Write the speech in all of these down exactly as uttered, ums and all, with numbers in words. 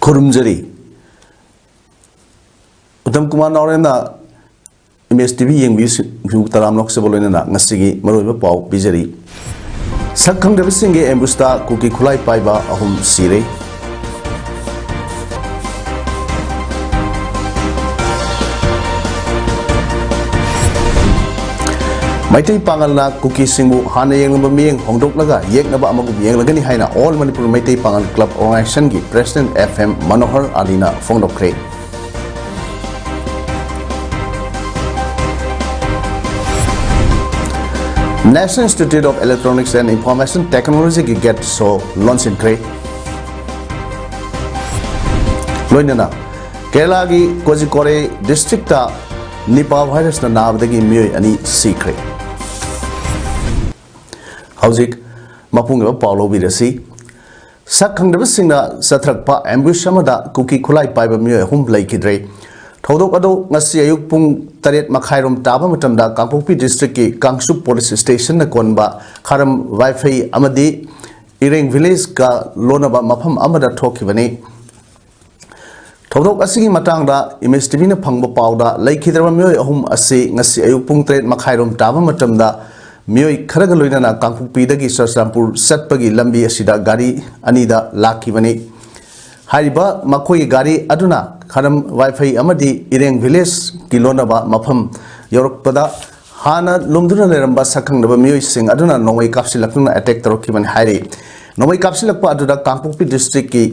ꯈꯨꯔꯨꯝꯖꯔꯤ꯫ Uttam Kumar ꯅꯥꯎꯔꯦꯝꯅ image T V ꯌꯦꯡꯕꯤꯁꯤꯡꯕꯨ ꯇꯔꯥꯝꯅ ꯑꯣꯛꯆꯕ ꯂꯣꯏꯅꯅ ꯉꯁꯤꯒꯤ ꯃꯔꯨꯑꯣꯏꯕ ꯄꯥꯎ ꯄꯤꯖꯔꯤ꯫ ꯁꯛ ꯈꯪꯗꯕꯁꯤꯡꯒꯤ ꯑꯦꯝꯕꯨꯁꯇ ꯀꯨꯀꯤ ꯈꯨꯠꯂꯥꯏ ꯄꯥꯏꯕ ꯑꯍꯨꯝ ꯁꯤꯔꯦ꯫ ꯃꯩꯇꯩ ꯄꯥꯉꯜꯅ ꯀꯨꯀꯤꯁꯤꯡꯕꯨ ꯍꯥꯟꯅ ꯌꯦꯡꯂꯝꯕ ꯃꯤꯠꯌꯦꯡ ꯍꯣꯡꯗꯣꯛꯂꯒ ꯌꯦꯛꯅꯕ ꯑꯃꯒꯨꯝ ꯌꯦꯡꯂꯒꯅꯤ ꯍꯥꯏꯅ ꯑꯣꯜ ꯃꯅꯤꯄꯨꯔ ꯃꯩꯇꯩ ꯄꯥꯉꯜ ꯀ꯭ꯂꯕ ꯑꯣꯔꯒꯅꯥꯏꯖꯦꯁꯟꯒꯤ ꯄ꯭ꯔꯦꯁꯤꯗꯦꯟꯠ ꯑꯦꯐ ꯑꯦꯝ ꯃꯅꯣꯍꯔ ꯑꯂꯤꯅ ꯐꯣꯡꯗꯣꯛꯈ꯭ꯔꯦ꯫ National Institute of Electronics and Information Technology ꯒꯤ ꯒꯦꯠ ꯁꯣ ꯂꯣꯟꯁꯤꯟꯈ꯭ꯔꯦ꯫ ꯂꯣꯏꯅꯅ ꯀꯦꯔꯂꯥꯒꯤ ꯀꯣꯖꯤꯀꯣꯔꯦ ꯗꯤꯁꯇ꯭ꯔꯤꯛꯇ ꯅꯤꯄꯥ ꯚꯥꯏꯔꯁꯅ ꯅꯥꯕꯗꯒꯤ ꯃꯤꯑꯣꯏ ꯑꯅꯤ ꯁꯤꯈ꯭ꯔꯦ꯫ ꯍꯧꯖꯤꯛ ꯃꯄꯨꯡ ꯑꯣꯏꯕ ꯄꯥꯎ ꯂꯧꯕꯤꯔꯁꯤ꯫ ꯁꯛ ꯈꯪꯗꯕꯁꯤꯡꯅ ꯆꯠꯊꯔꯛꯄ ꯑꯦꯝꯕꯨꯁ ꯑꯃꯗ ꯀꯨꯀꯤ ꯈꯨꯠꯂꯥꯏ ꯄꯥꯏꯕ ꯃꯤꯑꯣꯏ ꯑꯍꯨꯝ ꯂꯩꯈꯤꯗ꯭ꯔꯦ꯫ ꯊꯧꯗꯣꯛ ꯑꯗꯨ ꯉꯁꯤ ꯑꯌꯨꯛ ꯄꯨꯡ ꯇꯔꯦꯠ ꯃꯈꯥꯏꯔꯣꯝ ꯇꯥꯕ ꯃꯇꯝꯗ ꯀꯥꯡꯄꯣꯛꯄꯤ ꯗꯤꯁꯇ꯭ꯔꯤꯛꯀꯤ ꯀꯥꯡꯆꯨꯞ ꯄꯨꯂꯤꯁ ꯁ꯭ꯇꯦꯁꯟꯅ ꯀꯣꯟꯕ ꯈꯥꯔꯝ ꯋꯥꯏꯐꯩ ꯑꯃꯗꯤ ꯏꯔꯦꯡ ꯚꯤꯂꯦꯖꯀ ꯂꯣꯟꯅꯕ ꯃꯐꯝ ꯑꯃꯗ ꯊꯣꯛꯈꯤꯕꯅꯤ꯫ ꯊꯧꯗꯣꯛ ꯑꯁꯤꯒꯤ ꯃꯇꯥꯡꯗ ꯏꯃꯦꯖ ꯇꯤ ꯚꯤꯅ ꯐꯪꯕ ꯄꯥꯎꯗ, ꯂꯩꯈꯤꯗ꯭ꯔꯕ ꯃꯤꯑꯣꯏ ꯑꯍꯨꯝ ꯑꯁꯤ ꯉꯁꯤ ꯑꯌꯨꯛ ꯄꯨꯡ ꯇꯔꯦꯠ ꯃꯈꯥꯏꯔꯣꯝ ꯇꯥꯕ ꯃꯇꯝꯗ ꯃꯤꯑꯣꯏ ꯈꯔꯒ ꯂꯣꯏꯅꯅ ꯀꯥꯡꯄꯣꯛꯄꯤꯗꯒꯤ ꯆꯨꯔꯆꯥꯟꯄꯨꯔ ꯆꯠꯄꯒꯤ ꯂꯝꯕꯤ ꯑꯁꯤꯗ ꯒꯥꯔꯤ ꯑꯅꯤꯗ ꯂꯥꯛꯈꯤꯕꯅꯤ꯫ ꯍꯥꯏꯔꯤꯕ ꯃꯈꯣꯏꯒꯤ ꯒꯥꯔꯤ ꯑꯗꯨꯅ ꯈꯥꯔꯝ ꯋꯥꯏꯐꯩ ꯑꯃꯗꯤ ꯏꯔꯦꯡ ꯚꯤꯂꯦꯖꯀꯤ ꯂꯣꯟꯅꯕ ꯃꯐꯝ ꯌꯧꯔꯛꯄꯗ, ꯍꯥꯟꯅ ꯂꯨꯝꯗꯨꯅ ꯂꯩꯔꯝꯕ ꯁꯛꯈꯪꯗꯕ ꯃꯤꯑꯣꯏꯁꯤꯡ ꯑꯗꯨꯅ ꯅꯣꯡꯃꯩ ꯀꯥꯞꯁꯤꯜꯂꯛꯇꯨꯅ ꯑꯦꯇꯦꯛ ꯇꯧꯔꯛꯈꯤꯕꯅꯤ ꯍꯥꯏꯔꯤ꯫ ꯅꯣꯡꯃꯩ ꯀꯥꯞꯁꯤꯜꯂꯛꯄ ꯑꯗꯨꯗ ꯀꯥꯡꯄꯣꯛꯄꯤ ꯗꯤꯁꯇ꯭ꯔꯤꯛꯀꯤ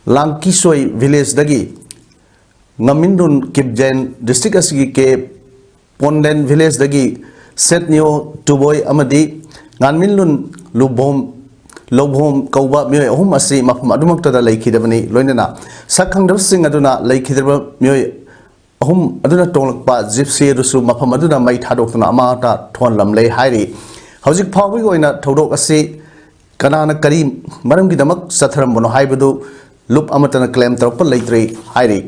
ꯂꯥꯡꯀꯤꯁꯣꯏ ꯚꯤꯂꯦꯖꯗꯒꯤ ꯉꯃꯤꯟꯗꯨꯟ ꯀꯤꯞꯖꯦꯟ, ꯗꯤꯁꯇ꯭ꯔꯤꯛ ꯑꯁꯤꯒꯤ ꯀꯦ ꯄꯣꯟꯗꯦꯟ ꯚꯤꯂꯦꯖꯇꯒꯤ ꯁꯦꯠꯅꯤꯌꯣ ꯇꯨꯕꯣꯏ ꯑꯃꯗꯤ ꯉꯥꯟꯃꯤꯟꯂꯨꯟ ꯂꯨꯕꯣꯝ ꯂꯧꯕꯣꯝ ꯀꯧꯕ ꯃꯤꯑꯣꯏ ꯑꯍꯨꯝ ꯑꯁꯤ ꯃꯐꯝ ꯑꯗꯨꯃꯛꯇꯗ ꯂꯩꯈꯤꯗꯕꯅꯤ꯫ ꯂꯣꯏꯅꯅ ꯁꯛ ꯈꯪꯗꯕꯁꯤꯡ ꯑꯗꯨꯅ ꯂꯩꯈꯤꯗ꯭ꯔꯕ ꯃꯤꯑꯣꯏ ꯑꯍꯨꯝ ꯑꯗꯨꯅ ꯇꯣꯡꯂꯛꯄ ꯖꯤꯞꯁꯤ ꯑꯗꯨꯁꯨ ꯃꯐꯝ ꯑꯗꯨꯗ ꯃꯩ ꯊꯥꯗꯣꯛꯇꯨꯅ ꯑꯃꯥꯡ ꯑꯇꯥ ꯊꯣꯛꯍꯜꯂꯝꯂꯦ ꯍꯥꯏꯔꯤ꯫ ꯍꯧꯖꯤꯛ ꯐꯥꯎꯕꯒꯤ ꯑꯣꯏꯅ ꯊꯧꯗꯣꯛ ꯑꯁꯤ ꯀꯅꯥꯅ ꯀꯔꯤ ꯃꯔꯝꯒꯤꯗꯃꯛ ꯆꯠꯊꯔꯝꯕꯅꯣ ꯍꯥꯏꯕꯗꯨ ꯂꯨꯞ ꯑꯃꯠꯇꯅ ꯀ꯭ꯂꯦꯝ ꯇꯧꯔꯛꯄ ꯂꯩꯇ꯭ꯔꯤ ꯍꯥꯏꯔꯤ꯫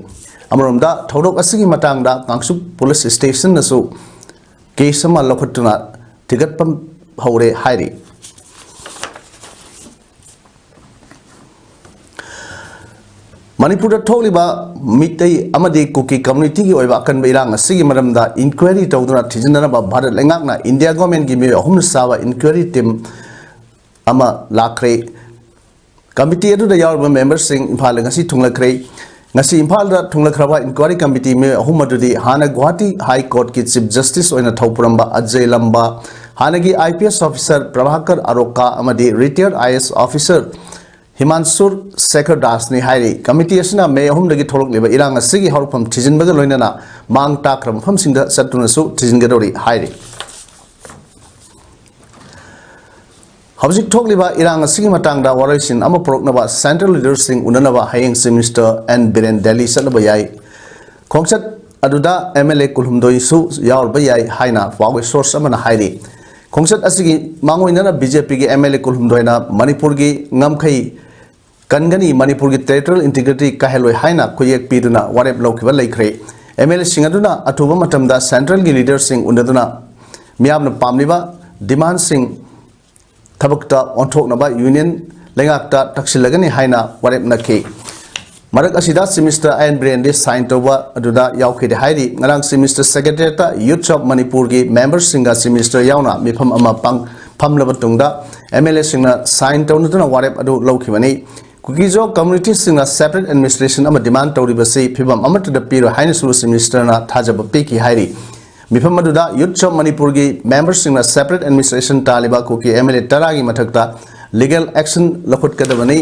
ꯑꯃꯔꯣꯝꯗ ꯊꯧꯗꯣꯛ ꯑꯁꯤꯒꯤ ꯃꯇꯥꯡꯗ ꯀꯥꯡꯆꯨꯞ ꯄꯨꯂꯤꯁ ꯁ꯭ꯇꯦꯁꯟꯅꯁꯨ ꯀꯦꯁ ꯑꯃ ꯂꯧꯈꯠꯇꯨꯅ ꯊꯤꯒꯠꯄ ꯍꯧꯔꯦ ꯍꯥꯏꯔꯤ꯫ ꯃꯅꯤꯄꯨꯔꯗ ꯊꯣꯛꯂꯤꯕ ꯃꯤꯇꯩ ꯑꯃꯗꯤ ꯀꯨꯀꯤ ꯀꯝꯃ꯭ꯌꯨꯅꯤꯇꯤꯒꯤ ꯑꯣꯏꯕ ꯑꯀꯟꯕ ꯏꯔꯥꯡ ꯑꯁꯤꯒꯤ ꯃꯔꯝꯗ ꯏꯟꯀ꯭ꯋꯥꯏꯔꯤ ꯇꯧꯗꯨꯅ ꯊꯤꯖꯤꯟꯅꯅꯕ ꯚꯥꯔꯠ ꯂꯩꯉꯥꯛꯅ ꯏꯟꯗꯤꯌꯥ ꯒꯣꯔꯃꯦꯟꯒꯤ ꯃꯤꯑꯣꯏ ꯑꯍꯨꯝꯅ ꯁꯥꯕ ꯏꯟꯀ꯭ꯋꯥꯏꯔꯤ ꯇꯤꯝ ꯑꯃ ꯂꯥꯛꯈ꯭ꯔꯦ꯫ ꯀꯃꯤꯇꯤ ꯑꯗꯨꯗ ꯌꯥꯎꯔꯤꯕ ꯃꯦꯝꯕꯔꯁꯤꯡ ꯏꯝꯐꯥꯜꯗ ꯉꯁꯤ ꯊꯨꯡꯂꯈ꯭ꯔꯦ꯫ ꯉꯁꯤ ꯏꯝꯐꯥꯜꯗ ꯊꯨꯡꯂꯈ꯭ꯔꯕ ꯏꯟꯀ꯭ꯋꯥꯏꯔꯤ ꯀꯃꯤꯇꯤ ꯃꯤꯑꯣꯏ ꯑꯍꯨꯝ ꯑꯗꯨꯗꯤ ꯍꯥꯟꯅ ꯒꯨꯋꯥꯍꯥꯇꯤ ꯍꯥꯏ ꯀꯣꯔꯠꯀꯤ ꯆꯤꯐ ꯖꯁꯇꯤꯁ ꯑꯣꯏꯅ ꯊꯧ ꯄꯨꯔꯝꯕ ꯑꯖꯌ ꯂꯝꯕꯥ, ꯍꯥꯟꯅꯒꯤ IPS officer ꯄ꯭ꯔꯚꯥꯀꯔ ꯑꯔꯣꯀꯥ ꯑꯃꯗꯤ retired IAS officer ꯍꯤꯃꯥꯟꯁꯨꯔ ꯁꯦꯈꯔ ꯗꯥꯁꯅꯤ ꯍꯥꯏꯔꯤ꯫ ꯀꯃꯤꯇꯤ ꯑꯁꯤꯅ ꯃꯦ ꯑꯍꯨꯝꯗꯒꯤ ꯊꯣꯛꯂꯛꯂꯤꯕ ꯏꯔꯥꯡ ꯑꯁꯤꯒꯤ ꯍꯧꯔꯛꯐꯝ ꯊꯤꯖꯤꯟꯕꯒ ꯂꯣꯏꯅꯅ ꯃꯥꯡ ꯇꯥꯛꯈ꯭ꯔꯕ ꯃꯐꯝꯁꯤꯡꯗ ꯆꯠꯇꯨꯅꯁꯨ ꯊꯤꯖꯤꯟꯒꯗꯧꯔꯤ ꯍꯥꯏꯔꯤ꯫ ꯍꯧꯖꯤꯛ ꯊꯣꯛꯂꯤꯕ ꯏꯔꯥꯡ ꯑꯁꯤꯒꯤ ꯃꯇꯥꯡꯗ ꯋꯥꯔꯣꯏꯁꯤꯟ ꯑꯃ ꯄꯨꯔꯛꯅꯕ ꯁꯦꯟꯇ꯭ꯔꯦꯜ ꯂꯤꯗꯔꯁꯤꯡ ꯎꯅꯅꯕ ꯍꯌꯦꯡ chief minister N Biren Delhi ꯆꯠꯂꯨꯕ ꯌꯥꯏ꯫ ꯈꯣꯡꯆꯠ ꯑꯗꯨꯗ MLA ꯀꯨꯟꯍꯨꯝꯗꯣꯏꯁꯨ ꯌꯥꯎꯔꯕ ꯌꯥꯏ ꯍꯥꯏꯅ ꯄꯥꯎꯒꯤ ꯁꯣꯔꯁ ꯑꯃꯅ ꯍꯥꯏꯔꯤ꯫ ꯈꯣꯡꯆꯠ ꯑꯁꯤꯒꯤ ꯃꯥꯡꯑꯣꯏꯅꯅ BJPꯒꯤ MLA ꯀꯨꯟꯍꯨꯝꯗꯣꯏꯅ ꯃꯅꯤꯄꯨꯔꯒꯤ ꯉꯝꯈꯩ ꯀꯟꯒꯅꯤ, ꯃꯅꯤꯄꯨꯔꯒꯤ territorial integrity ꯀꯥꯏꯍꯜꯂꯣꯏ ꯍꯥꯏꯅ ꯈꯨꯌꯦꯛ ꯄꯤꯗꯨꯅ ꯋꯥꯔꯦꯞ ꯂꯧꯈꯤꯕ ꯂꯩꯈ꯭ꯔꯦ꯫ MLAꯁꯤꯡ ꯑꯗꯨꯅ ꯑꯊꯨꯕ ꯃꯇꯝꯗ ꯁꯦꯟꯇ꯭ꯔꯦꯜꯒꯤ ꯂꯤꯗꯔꯁꯤꯡ ꯎꯅꯗꯨꯅ ꯃꯤꯌꯥꯝꯅ ꯄꯥꯝꯂꯤꯕ ꯗꯤꯃꯥꯟꯁꯤꯡ ꯊꯕꯛꯇ ꯑꯣꯟꯊꯣꯛꯅꯕ ꯌꯨꯅꯤꯌꯟ ꯂꯩꯉꯥꯛꯇ ꯇꯛꯁꯤꯜꯂꯒꯅꯤ ꯍꯥꯏꯅ ꯋꯥꯔꯦꯞꯅꯈꯤ꯫ ꯃꯔꯛ ꯑꯁꯤꯗ ꯆꯤꯐ ꯃꯤꯅꯤꯁꯇꯔ ꯑꯦꯟ ꯕꯤꯔꯦꯟꯗꯤ ꯁꯥꯏꯟ ꯇꯧꯕ ꯑꯗꯨꯗ ꯌꯥꯎꯈꯤꯗꯦ ꯍꯥꯏꯔꯤ꯫ ꯉꯔꯥꯡ ꯆꯤꯐ ꯃꯤꯅꯤꯁꯇꯔ ꯁꯦꯀ꯭ꯔꯦꯇꯦꯔꯤꯌꯦꯠꯇ Youths of Manipurꯒꯤ ꯃꯦꯝꯕꯔꯁꯤꯡꯒ ꯆꯤꯐ ꯃꯤꯅꯤꯁꯇꯔ ꯌꯥꯎꯅ ꯃꯤꯐꯝ ꯑꯃ ꯄꯥꯡ-, ꯐꯝꯂꯕ ꯇꯨꯡꯗ MLAꯁꯤꯡꯅ ꯁꯥꯏꯟ ꯇꯧꯅꯗꯨꯅ ꯋꯥꯔꯦꯞ ꯑꯗꯨ ꯂꯧꯈꯤꯕꯅꯤ꯫ ꯀꯨꯀꯤꯖꯣ ꯀꯝꯃ꯭ꯌꯨꯅꯤꯇꯤꯁꯤꯡꯅ separate administration ꯑꯃ ꯗꯤꯃꯥꯟ ꯇꯧꯔꯤꯕꯁꯤ ꯐꯤꯕꯝ ꯑꯃꯠꯇꯗ ꯄꯤꯔꯣꯏ ꯍꯥꯏꯅꯁꯨ ꯆꯤꯐ ꯃꯤꯅꯤꯁꯇꯔꯅ ꯊꯥꯖꯕ ꯄꯤꯈꯤ ꯍꯥꯏꯔꯤ꯫ ꯃꯤꯐꯝ ꯑꯗꯨꯗ Youths of Manipurꯒꯤ ꯃꯦꯝꯕꯔꯁꯤꯡꯅ separate administration ꯇꯥꯜꯂꯤꯕ Kuki MLA ꯇꯔꯥꯒꯤ ꯃꯊꯛꯇ legal action ꯂꯧꯈꯠꯀꯗꯕꯅꯤ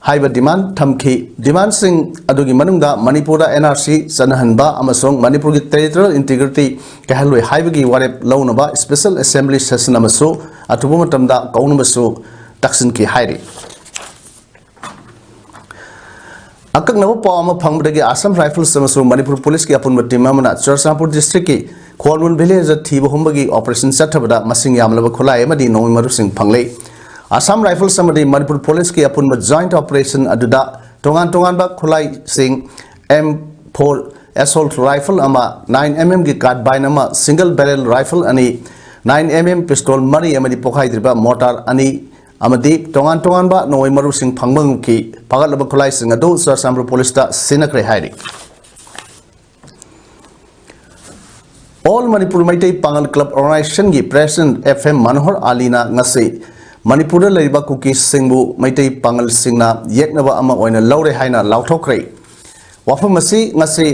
ꯍꯥꯏꯕ demand ꯊꯝꯈꯤ꯫ Demandꯁꯤꯡ ꯑꯗꯨꯒꯤ ꯃꯅꯨꯡꯗ ꯃꯅꯤꯄꯨꯔꯗ NRC ꯆꯠꯅꯍꯟꯕ ꯑꯃꯁꯨꯡ ꯃꯅꯤꯄꯨꯔꯒꯤ territorial integrity ꯀꯥꯏꯍꯜꯂꯣꯏ ꯍꯥꯏꯕꯒꯤ ꯋꯥꯔꯦꯞ ꯂꯧꯅꯕ special assembly session ꯑꯃꯁꯨ ꯑꯊꯨꯕ ꯃꯇꯝꯗ ꯀꯧꯅꯕꯁꯨ ꯇꯛꯁꯤꯟꯈꯤ ꯍꯥꯏꯔꯤ꯫ ꯑꯀꯛꯅꯕ ꯄꯥꯎ ꯑꯃ ꯐꯪꯕꯗꯒꯤ Assam Rifles ꯑꯃꯁꯨꯡ ꯃꯅꯤꯄꯨꯔ Policeꯀꯤ ꯑꯄꯨꯟꯕ team ꯑꯃꯅ ꯆꯨꯔꯆꯥꯟꯄꯨꯔ districtꯀꯤ ꯈꯣꯜꯃꯨꯟ villageꯇ ꯊꯤꯕ ꯍꯨꯝꯕꯒꯤ operation ꯆꯠꯊꯕꯗ ꯃꯁꯤꯡ ꯌꯥꯝꯂꯕ ꯈꯨꯠꯂꯥꯏ ꯑꯃꯗꯤ ꯅꯣꯡꯃꯩ ꯃꯔꯨꯁꯤꯡ ꯐꯪꯂꯦ꯫ Assam Rifles ꯑꯃꯗꯤ ꯃꯅꯤꯄꯨꯔ Policeꯀꯤ ꯑꯄꯨꯟꯕ joint operation ꯑꯗꯨꯗ ꯇꯣꯉꯥꯟ ꯇꯣꯉꯥꯟꯕ ꯈꯨꯠꯂꯥꯏꯁꯤꯡ M four assault rifle ꯑꯃ, nine mmꯒꯤ carbine ꯑꯃ, single barrel rifle ꯑꯅꯤ, nine mm pistol ꯃꯔꯤ ꯑꯃꯗꯤ ꯄꯣꯈꯥꯏꯗ꯭ꯔꯤꯕ mortar ꯑꯅꯤ ꯑꯃꯗꯤ ꯇꯣꯉꯥꯟ ꯇꯣꯉꯥꯟꯕ ꯅꯣꯡꯃꯩ ꯃꯔꯨꯁꯤꯡ ꯐꯪꯕ ꯉꯝꯈꯤ꯫ ꯐꯥꯒꯠꯂꯕ ꯈꯨꯠꯂꯥꯏꯁꯤꯡ ꯑꯗꯨ ꯆꯨꯔꯆꯥꯟꯄꯨꯔ Policeꯇ ꯁꯤꯟꯅꯈ꯭ꯔꯦ ꯍꯥꯏꯔꯤ꯫ All Manipur Meitei Pangal Club Organizationꯒꯤ President F M Manohar Aliꯅ ꯉꯁꯤ ꯃꯅꯤꯄꯨꯔꯗ ꯂꯩꯔꯤꯕ ꯀꯨꯀꯤꯁꯤꯡꯕꯨ ꯃꯩꯇꯩ ꯄꯥꯉꯜꯁꯤꯡꯅ ꯌꯦꯛꯅꯕ ꯑꯃ ꯑꯣꯏꯅ ꯂꯧꯔꯦ ꯍꯥꯏꯅ ꯂꯥꯎꯊꯣꯛꯈ꯭ꯔꯦ꯫ ꯋꯥꯐꯝ ꯑꯁꯤ ꯉꯁꯤ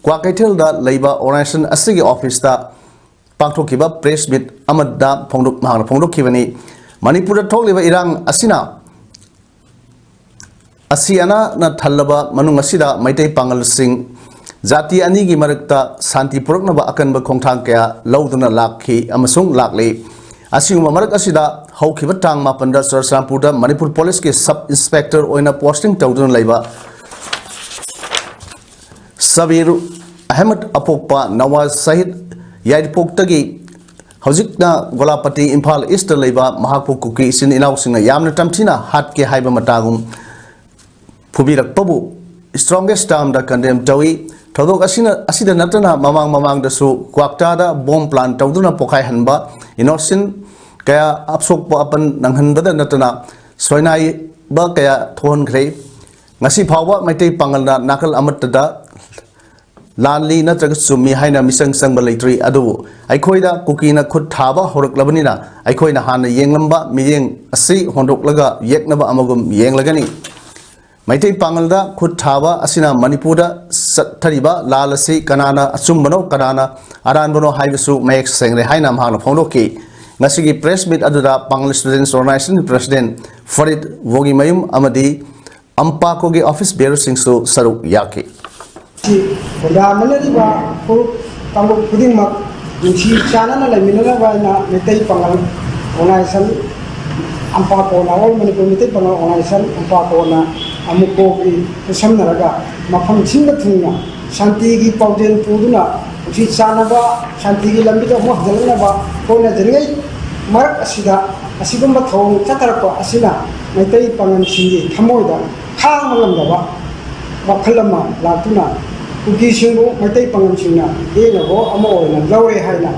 ꯀ꯭ꯋꯥꯀꯩꯊꯦꯜꯗ ꯂꯩꯕ organization ꯑꯁꯤꯒꯤ officeꯇ ꯄꯥꯡꯊꯣꯛꯈꯤꯕ press meet ꯑꯃꯗ ꯐꯣꯡꯗꯣꯛ-, ꯃꯍꯥꯛꯅ ꯐꯣꯡꯗꯣꯛꯈꯤꯕꯅꯤ꯫ ꯃꯅꯤꯄꯨꯔꯗ ꯊꯣꯛꯂꯤꯕ ꯏꯔꯥꯡ ꯑꯁꯤꯅ, ꯑꯁꯤ ꯑꯅꯥꯅ ꯊꯜꯂꯕ ꯃꯅꯨꯡ ꯑꯁꯤꯗ ꯃꯩꯇꯩ ꯄꯥꯉꯜꯁꯤꯡ ꯖꯥꯇꯤ ꯑꯅꯤꯒꯤ ꯃꯔꯛꯇ ꯁꯥꯟꯇꯤ ꯄꯨꯔꯛꯅꯕ ꯑꯀꯟꯕ ꯈꯣꯡꯊꯥꯡ ꯀꯌꯥ ꯂꯧꯗꯨꯅ ꯂꯥꯛꯈꯤ ꯑꯃꯁꯨꯡ ꯂꯥꯛꯂꯤ꯫ ꯑꯁꯤꯒꯨꯝꯕ ꯃꯔꯛ ꯑꯁꯤꯗ ꯍꯧꯈꯤꯕ ꯇꯥꯡ ꯃꯥꯄꯟꯗ ꯆꯨꯔꯆꯥꯟꯄꯨꯔꯗ ꯃꯅꯤꯄꯨꯔ Policeꯀꯤ sub inspector ꯑꯣꯏꯅ posting ꯇꯧꯗꯨꯅ ꯂꯩꯕ ꯁꯕꯤꯔ ꯑꯍꯃꯗ ꯑꯄꯣꯛꯄ ꯅꯋꯥꯖ ꯁꯍꯤꯗ ꯌꯥꯏꯔꯤꯄꯣꯛꯇꯒꯤ ꯍꯧꯖꯤꯛꯅ ꯒꯣꯂꯥꯄꯇꯤ, ꯏꯝꯐꯥꯜ Eastꯇ ꯂꯩꯕ ꯃꯍꯥꯛꯄꯨ ꯀꯨꯀꯤ ꯏꯆꯤꯟ ꯏꯅꯥꯎꯁꯤꯡꯅ ꯌꯥꯝꯅ ꯇꯝꯊꯤꯅ ꯍꯥꯠꯀꯦ ꯍꯥꯏꯕ ꯃꯇꯥꯒꯨꯝ ꯐꯨꯕꯤꯔꯛꯄꯕꯨ strongest termꯗ condemn ꯇꯧꯏ꯫ ꯊꯧꯗꯣꯛ ꯑꯁꯤꯅ, ꯑꯁꯤꯗ ꯅꯠꯇꯅ ꯃꯃꯥꯡ ꯃꯃꯥꯡꯗꯁꯨ ꯀ꯭ꯋꯥꯛꯇꯥꯗ bomb plant ꯇꯧꯗꯨꯅ ꯄꯣꯈꯥꯏꯍꯟꯕ, innocent ꯀꯌꯥ ꯑꯁꯣꯛꯄ ꯑꯄꯟ ꯅꯪꯍꯟꯕꯗ ꯅꯠꯇꯅ ꯁꯣꯏꯅꯥꯏꯕ ꯀꯌꯥ ꯊꯣꯛꯍꯟꯈ꯭ꯔꯦ꯫ ꯉꯁꯤ ꯐꯥꯎꯕ ꯃꯩꯇꯩ ꯄꯥꯉꯜꯅ ꯅꯥꯀꯜ ꯑꯃꯠꯇꯗ ꯂꯥꯜꯂꯤ ꯅꯠꯇ꯭ꯔꯒ ꯆꯨꯝꯃꯤ ꯍꯥꯏꯅ ꯃꯤꯆꯪ ꯆꯪꯕ ꯂꯩꯇ꯭ꯔꯤ꯫ ꯑꯗꯨꯕꯨ ꯑꯩꯈꯣꯏꯗ ꯀꯨꯀꯤꯅ ꯈꯨꯠ ꯊꯥꯕ ꯍꯧꯔꯛꯂꯕꯅꯤꯅ ꯑꯩꯈꯣꯏꯅ ꯍꯥꯟꯅ ꯌꯦꯡꯂꯝꯕ ꯃꯤꯠꯌꯦꯡ ꯑꯁꯤ ꯍꯣꯡꯗꯣꯛꯂꯒ ꯌꯦꯛꯅꯕ ꯑꯃꯒꯨꯝ ꯌꯦꯡꯂꯒꯅꯤ꯫ ꯃꯩꯇꯩ ꯄꯥꯉꯜꯗ ꯈꯨꯠ ꯊꯥꯕ ꯑꯁꯤꯅ ꯃꯅꯤꯄꯨꯔꯗ ꯆꯠꯊꯔꯤꯕ ꯂꯥꯜ ꯑꯁꯤ ꯀꯅꯥꯅ ꯑꯆꯨꯝꯕꯅꯣ, ꯀꯅꯥꯅ ꯑꯔꯥꯟꯕꯅꯣ ꯍꯥꯏꯕꯁꯨ ꯃꯌꯦꯛ ꯁꯦꯡꯂꯦ ꯍꯥꯏꯅ ꯃꯍꯥꯛꯅ ꯐꯣꯡꯗꯣꯛꯈꯤ꯫ ꯉꯁꯤꯒꯤ press meet ꯑꯗꯨꯗ ꯄꯥꯉꯜ Students Organization President ꯐꯔꯤꯗ ꯋꯣꯒꯤꯃꯌꯨꯝ ꯑꯃꯗꯤ ꯑꯝꯄꯥꯀꯣꯒꯤ ꯑꯣꯐꯤꯁ ꯕꯤꯌꯔꯁꯤꯡꯁꯨ ꯁꯔꯨꯛ ꯌꯥꯈꯤ꯫ ꯁꯤ ꯈꯨꯟꯗꯥꯃꯤꯟꯅꯔꯤꯕ ꯐꯨꯔꯨꯞ ꯀꯥꯡꯂꯨꯞ ꯈꯨꯗꯤꯡꯃꯛ ꯅꯨꯡꯁꯤ ꯆꯥꯟꯅꯅ ꯂꯩꯃꯤꯟꯅꯅꯕ ꯍꯥꯏꯅ ꯃꯩꯇꯩ ꯄꯥꯉꯜ ꯑꯣꯔꯒꯅꯥꯏꯖꯦꯁꯟ ꯑꯝꯄꯥꯀꯣꯅ, ꯑꯣꯜ ꯃꯅꯤꯄꯨꯔ ꯃꯩꯇꯩ ꯄꯥꯉꯜ ꯑꯣꯔꯒꯅꯥꯏꯖꯦꯁꯟ ꯑꯝꯄꯥꯀꯣꯅ ꯑꯃꯨꯛꯀꯣꯒꯤ ꯈꯨꯠꯁꯝꯅꯔꯒ ꯃꯐꯝ ꯁꯤꯟꯕ ꯊꯨꯡꯅ ꯁꯥꯟꯇꯤꯒꯤ ꯄꯥꯎꯖꯦꯜ ꯄꯨꯗꯨꯅ ꯅꯨꯡꯁꯤ ꯆꯥꯟꯅꯕ ꯁꯥꯟꯇꯤꯒꯤ ꯂꯝꯕꯤꯗ ꯑꯃꯨꯛ ꯍꯟꯖꯤꯜꯂꯛꯅꯕ ꯍꯣꯠꯅꯖꯔꯤꯉꯩ ꯃꯔꯛ ꯑꯁꯤꯗ ꯑꯁꯤꯒꯨꯝꯕ ꯊꯧꯑꯣꯡ ꯆꯠꯊꯔꯛꯄ ꯑꯁꯤꯅ ꯃꯩꯇꯩ ꯄꯥꯉꯜꯁꯤꯡꯒꯤ ꯊꯃꯣꯏꯗ ꯈꯥꯡꯕ ꯉꯝꯗꯕ ꯋꯥꯈꯜ ꯑꯃ ꯂꯥꯛꯇꯨꯅ ꯀꯨꯀꯤꯁꯤꯡꯕꯨ ꯃꯩꯇꯩ ꯄꯥꯉꯜꯁꯤꯡꯅ ꯌꯦꯛꯅꯕ ꯑꯃ ꯑꯣꯏꯅ ꯂꯧꯔꯦ ꯍꯥꯏꯅ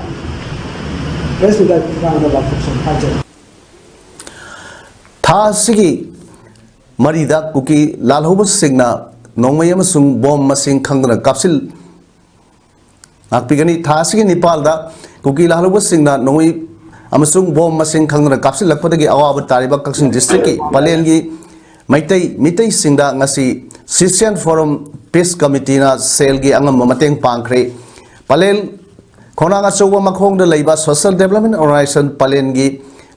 ꯄ꯭ꯔꯦꯁ ꯃꯤꯠꯇ ꯊꯧꯗꯥꯡꯗ ꯂꯥꯎꯊꯣꯛꯆꯔꯤ ꯍꯥꯏꯖꯔꯤ꯫ ꯊꯥ ꯑꯁꯤꯒꯤ ꯃꯔꯤꯗ ꯀꯨꯀꯤ ꯂꯥꯜꯍꯧꯕꯁꯤꯡꯅ ꯅꯣꯡꯃꯩ ꯑꯃꯁꯨꯡ ꯕꯣꯝ ꯃꯁꯤꯡ ꯈꯪꯗꯅ ꯀꯥꯞꯁꯤꯜ ꯉꯥꯛꯄꯤꯒꯅꯤ꯫ ꯊꯥ ꯑꯁꯤꯒꯤ ꯅꯤꯄꯥꯜꯗ ꯀꯨꯀꯤ ꯂꯥꯜꯍꯧꯕꯁꯤꯡꯅ ꯅꯣꯡꯃꯩ ꯑꯃꯁꯨꯡ ꯕꯣꯝ ꯃꯁꯤꯡ ꯈꯪꯗꯅ ꯀꯥꯞꯁꯤꯜꯂꯛꯄꯗꯒꯤ ꯑꯋꯥꯕ ꯇꯥꯔꯤꯕ ꯀꯛꯆꯤꯡ ꯗꯤꯁꯇ꯭ꯔꯤꯛꯀꯤ ꯄꯂꯦꯟꯒꯤ ꯃꯩꯇꯩ ꯃꯤꯇꯩꯁꯤꯡꯗ ꯉꯁꯤ ꯁꯤꯁꯤꯌꯟ ꯐꯣꯔꯝ ꯄꯤꯁ ꯀꯃꯤꯇꯤꯅ ꯁꯦꯜꯒꯤ ꯑꯉꯝꯕ ꯃꯇꯦꯡ ꯄꯥꯡꯈ꯭ꯔꯦ꯫ ꯄꯂꯦꯟ ꯈꯣꯡꯅꯥꯡ ꯑꯆꯧꯕ ꯃꯈꯣꯡꯗ ꯂꯩꯕ ꯁꯣꯁꯤꯌꯦꯜ ꯗꯦꯕꯂꯞꯃꯦꯟ ꯑꯣꯔꯒꯅꯥꯏꯖꯦꯁꯟ ꯄꯂꯦꯟꯒꯤ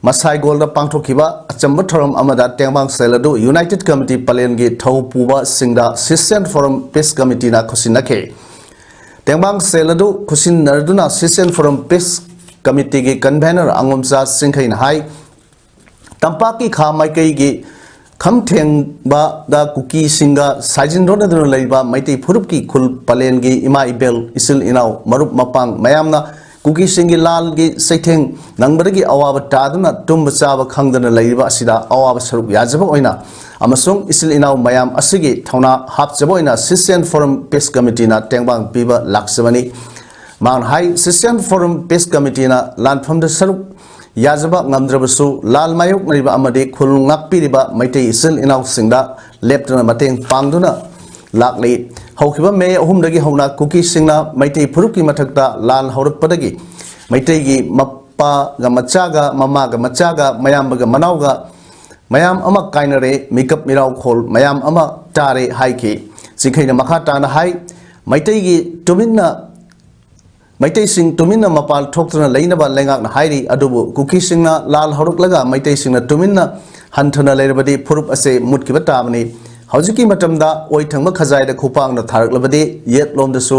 ꯃꯁꯥꯏꯒꯣꯜꯗ ꯄꯥꯡꯊꯣꯛꯈꯤꯕ ꯑꯆꯝꯕ ꯊꯧꯔꯝ ꯑꯃꯗ ꯇꯦꯡꯕꯥꯡ ꯁꯦꯜ ꯑꯗꯨ ꯌꯨꯅꯥꯏꯇꯦꯗ ꯀꯃꯤꯇꯤ ꯄꯂꯦꯟꯒꯤ ꯊꯧ ꯄꯨꯕꯁꯤꯡꯗ ꯁꯤꯁꯤꯌꯟ ꯐꯣꯔꯝ ꯄꯤꯁ ꯀꯃꯤꯇꯤꯅ ꯈꯨꯠꯁꯤꯟꯅꯈꯤ꯫ ꯇꯦꯡꯕꯥꯡ ꯁꯦꯜ ꯑꯗꯨ ꯈꯨꯠꯁꯤꯟꯅꯗꯨꯅ ꯁꯤꯁꯤꯌꯟ ꯐꯣꯔꯝ ꯄꯤꯁ ꯀꯃꯤꯇꯤꯒꯤ ꯀꯟꯚꯦꯅꯔ ꯑꯉꯣꯝꯆꯥ ꯆꯤꯡꯈꯩꯅ ꯍꯥꯏ, ꯇꯝꯄꯥꯛꯀꯤ ꯈꯥ ꯃꯥꯏꯀꯩꯒꯤ ꯈꯝ ꯊꯦꯡꯕꯗ ꯀꯨꯀꯤꯁꯤꯡꯒ ꯁꯥꯏꯖꯤꯟ ꯔꯣꯟꯅꯗꯨꯅ ꯂꯩꯔꯤꯕ ꯃꯩꯇꯩ ꯐꯨꯔꯨꯞꯀꯤ ꯈꯨꯜ ꯄꯂꯦꯟꯒꯤ ꯏꯃꯥ ꯏꯕꯦꯜ, ꯏꯆꯤꯜ ꯏꯅꯥꯎ, ꯃꯔꯨꯞ ꯃꯄꯥꯡ ꯃꯌꯥꯝꯅ ꯀꯨꯀꯤꯁꯤꯡꯒꯤ ꯂꯥꯜꯒꯤ ꯆꯩꯊꯦꯡ ꯅꯪꯕꯗꯒꯤ ꯑꯋꯥꯕ ꯇꯥꯗꯨꯅ ꯇꯨꯝꯕ ꯆꯥꯕ ꯈꯪꯗꯅ ꯂꯩꯔꯤꯕ ꯑꯁꯤꯗ ꯑꯋꯥꯕ ꯁꯔꯨꯛ ꯌꯥꯖꯕ ꯑꯣꯏꯅ ꯑꯃꯁꯨꯡ ꯏꯆꯤꯜ ꯏꯅꯥꯎ ꯃꯌꯥꯝ ꯑꯁꯤꯒꯤ ꯊꯧꯅꯥ ꯍꯥꯞꯆꯕ ꯑꯣꯏꯅ ꯁꯤꯁꯤꯌꯟ ꯐꯣꯔꯝ ꯄꯤꯁ ꯀꯃꯤꯇꯤꯅ ꯇꯦꯡꯕꯥꯡ ꯄꯤꯕ ꯂꯥꯛꯆꯕꯅꯤ꯫ ꯃꯍꯥꯛꯅ ꯍꯥꯏ, ꯁꯤꯁꯤꯌꯟ ꯐꯣꯔꯝ ꯄꯤꯁ ꯀꯃꯤꯇꯤꯅ ꯂꯥꯟꯐꯝꯗ ꯁꯔꯨꯛ ꯌꯥꯖꯕ ꯉꯝꯗ꯭ꯔꯕꯁꯨ, ꯂꯥꯜ ꯃꯥꯌꯣꯛꯅꯔꯤꯕ ꯑꯃꯗꯤ ꯈꯨꯜ ꯉꯥꯛꯄꯤꯔꯤꯕ ꯃꯩꯇꯩ ꯏꯆꯤꯜ ꯏꯅꯥꯎꯁꯤꯡꯗ ꯂꯦꯞꯇꯅ ꯃꯇꯦꯡ ꯄꯥꯡꯗꯨꯅ ꯂꯥꯛꯂꯤ꯫ ꯍꯧꯈꯤꯕ ꯃꯦ ꯑꯍꯨꯝꯗꯒꯤ ꯍꯧꯅ ꯀꯨꯀꯤꯁꯤꯡꯅ ꯃꯩꯇꯩ ꯐꯨꯔꯨꯞꯀꯤ ꯃꯊꯛꯇ ꯂꯥꯜ ꯍꯧꯔꯛꯄꯗꯒꯤ ꯃꯩꯇꯩꯒꯤ ꯃꯄꯥꯒ ꯃꯆꯥꯒ, ꯃꯃꯥꯒ ꯃꯆꯥꯒ, ꯃꯌꯥꯝꯕꯒ ꯃꯅꯥꯎꯒ ꯃꯌꯥꯝ ꯑꯃ ꯀꯥꯏꯅꯔꯦ, ꯃꯤꯀꯞ ꯃꯤꯔꯥꯎꯈꯣꯜ ꯃꯌꯥꯝ ꯑꯃ ꯇꯥꯔꯦ ꯍꯥꯏꯈꯤ꯫ ꯆꯤꯡꯈꯩꯅ ꯃꯈꯥ ꯇꯥꯅ ꯍꯥꯏ, ꯃꯩꯇꯩꯒꯤ ꯇꯨꯃꯤꯟꯅ ꯃꯩꯇꯩꯁꯤꯡ ꯇꯨꯃꯤꯟꯅ ꯃꯄꯥꯟ ꯊꯣꯛꯇꯨꯅ ꯂꯩꯅꯕ ꯂꯩꯉꯥꯛꯅ ꯍꯥꯏꯔꯤ, ꯑꯗꯨꯕꯨ ꯀꯨꯀꯤꯁꯤꯡꯅ ꯂꯥꯜ ꯍꯧꯔꯛꯂꯒ ꯃꯩꯇꯩꯁꯤꯡꯅ ꯇꯨꯃꯤꯟꯅ ꯍꯟꯊꯅ ꯂꯩꯔꯕꯗꯤ ꯐꯨꯔꯨꯞ ꯑꯁꯦ ꯃꯨꯠꯈꯤꯕ ꯇꯥꯕꯅꯤ꯫ ꯍꯧꯖꯤꯛꯀꯤ ꯃꯇꯝꯗ ꯑꯣꯏ ꯊꯪꯕ ꯈꯖꯥꯏꯗ ꯈꯨꯄꯥꯛꯅ ꯊꯥꯔꯛꯂꯕꯗꯤ ꯌꯦꯠꯂꯣꯝꯗꯁꯨ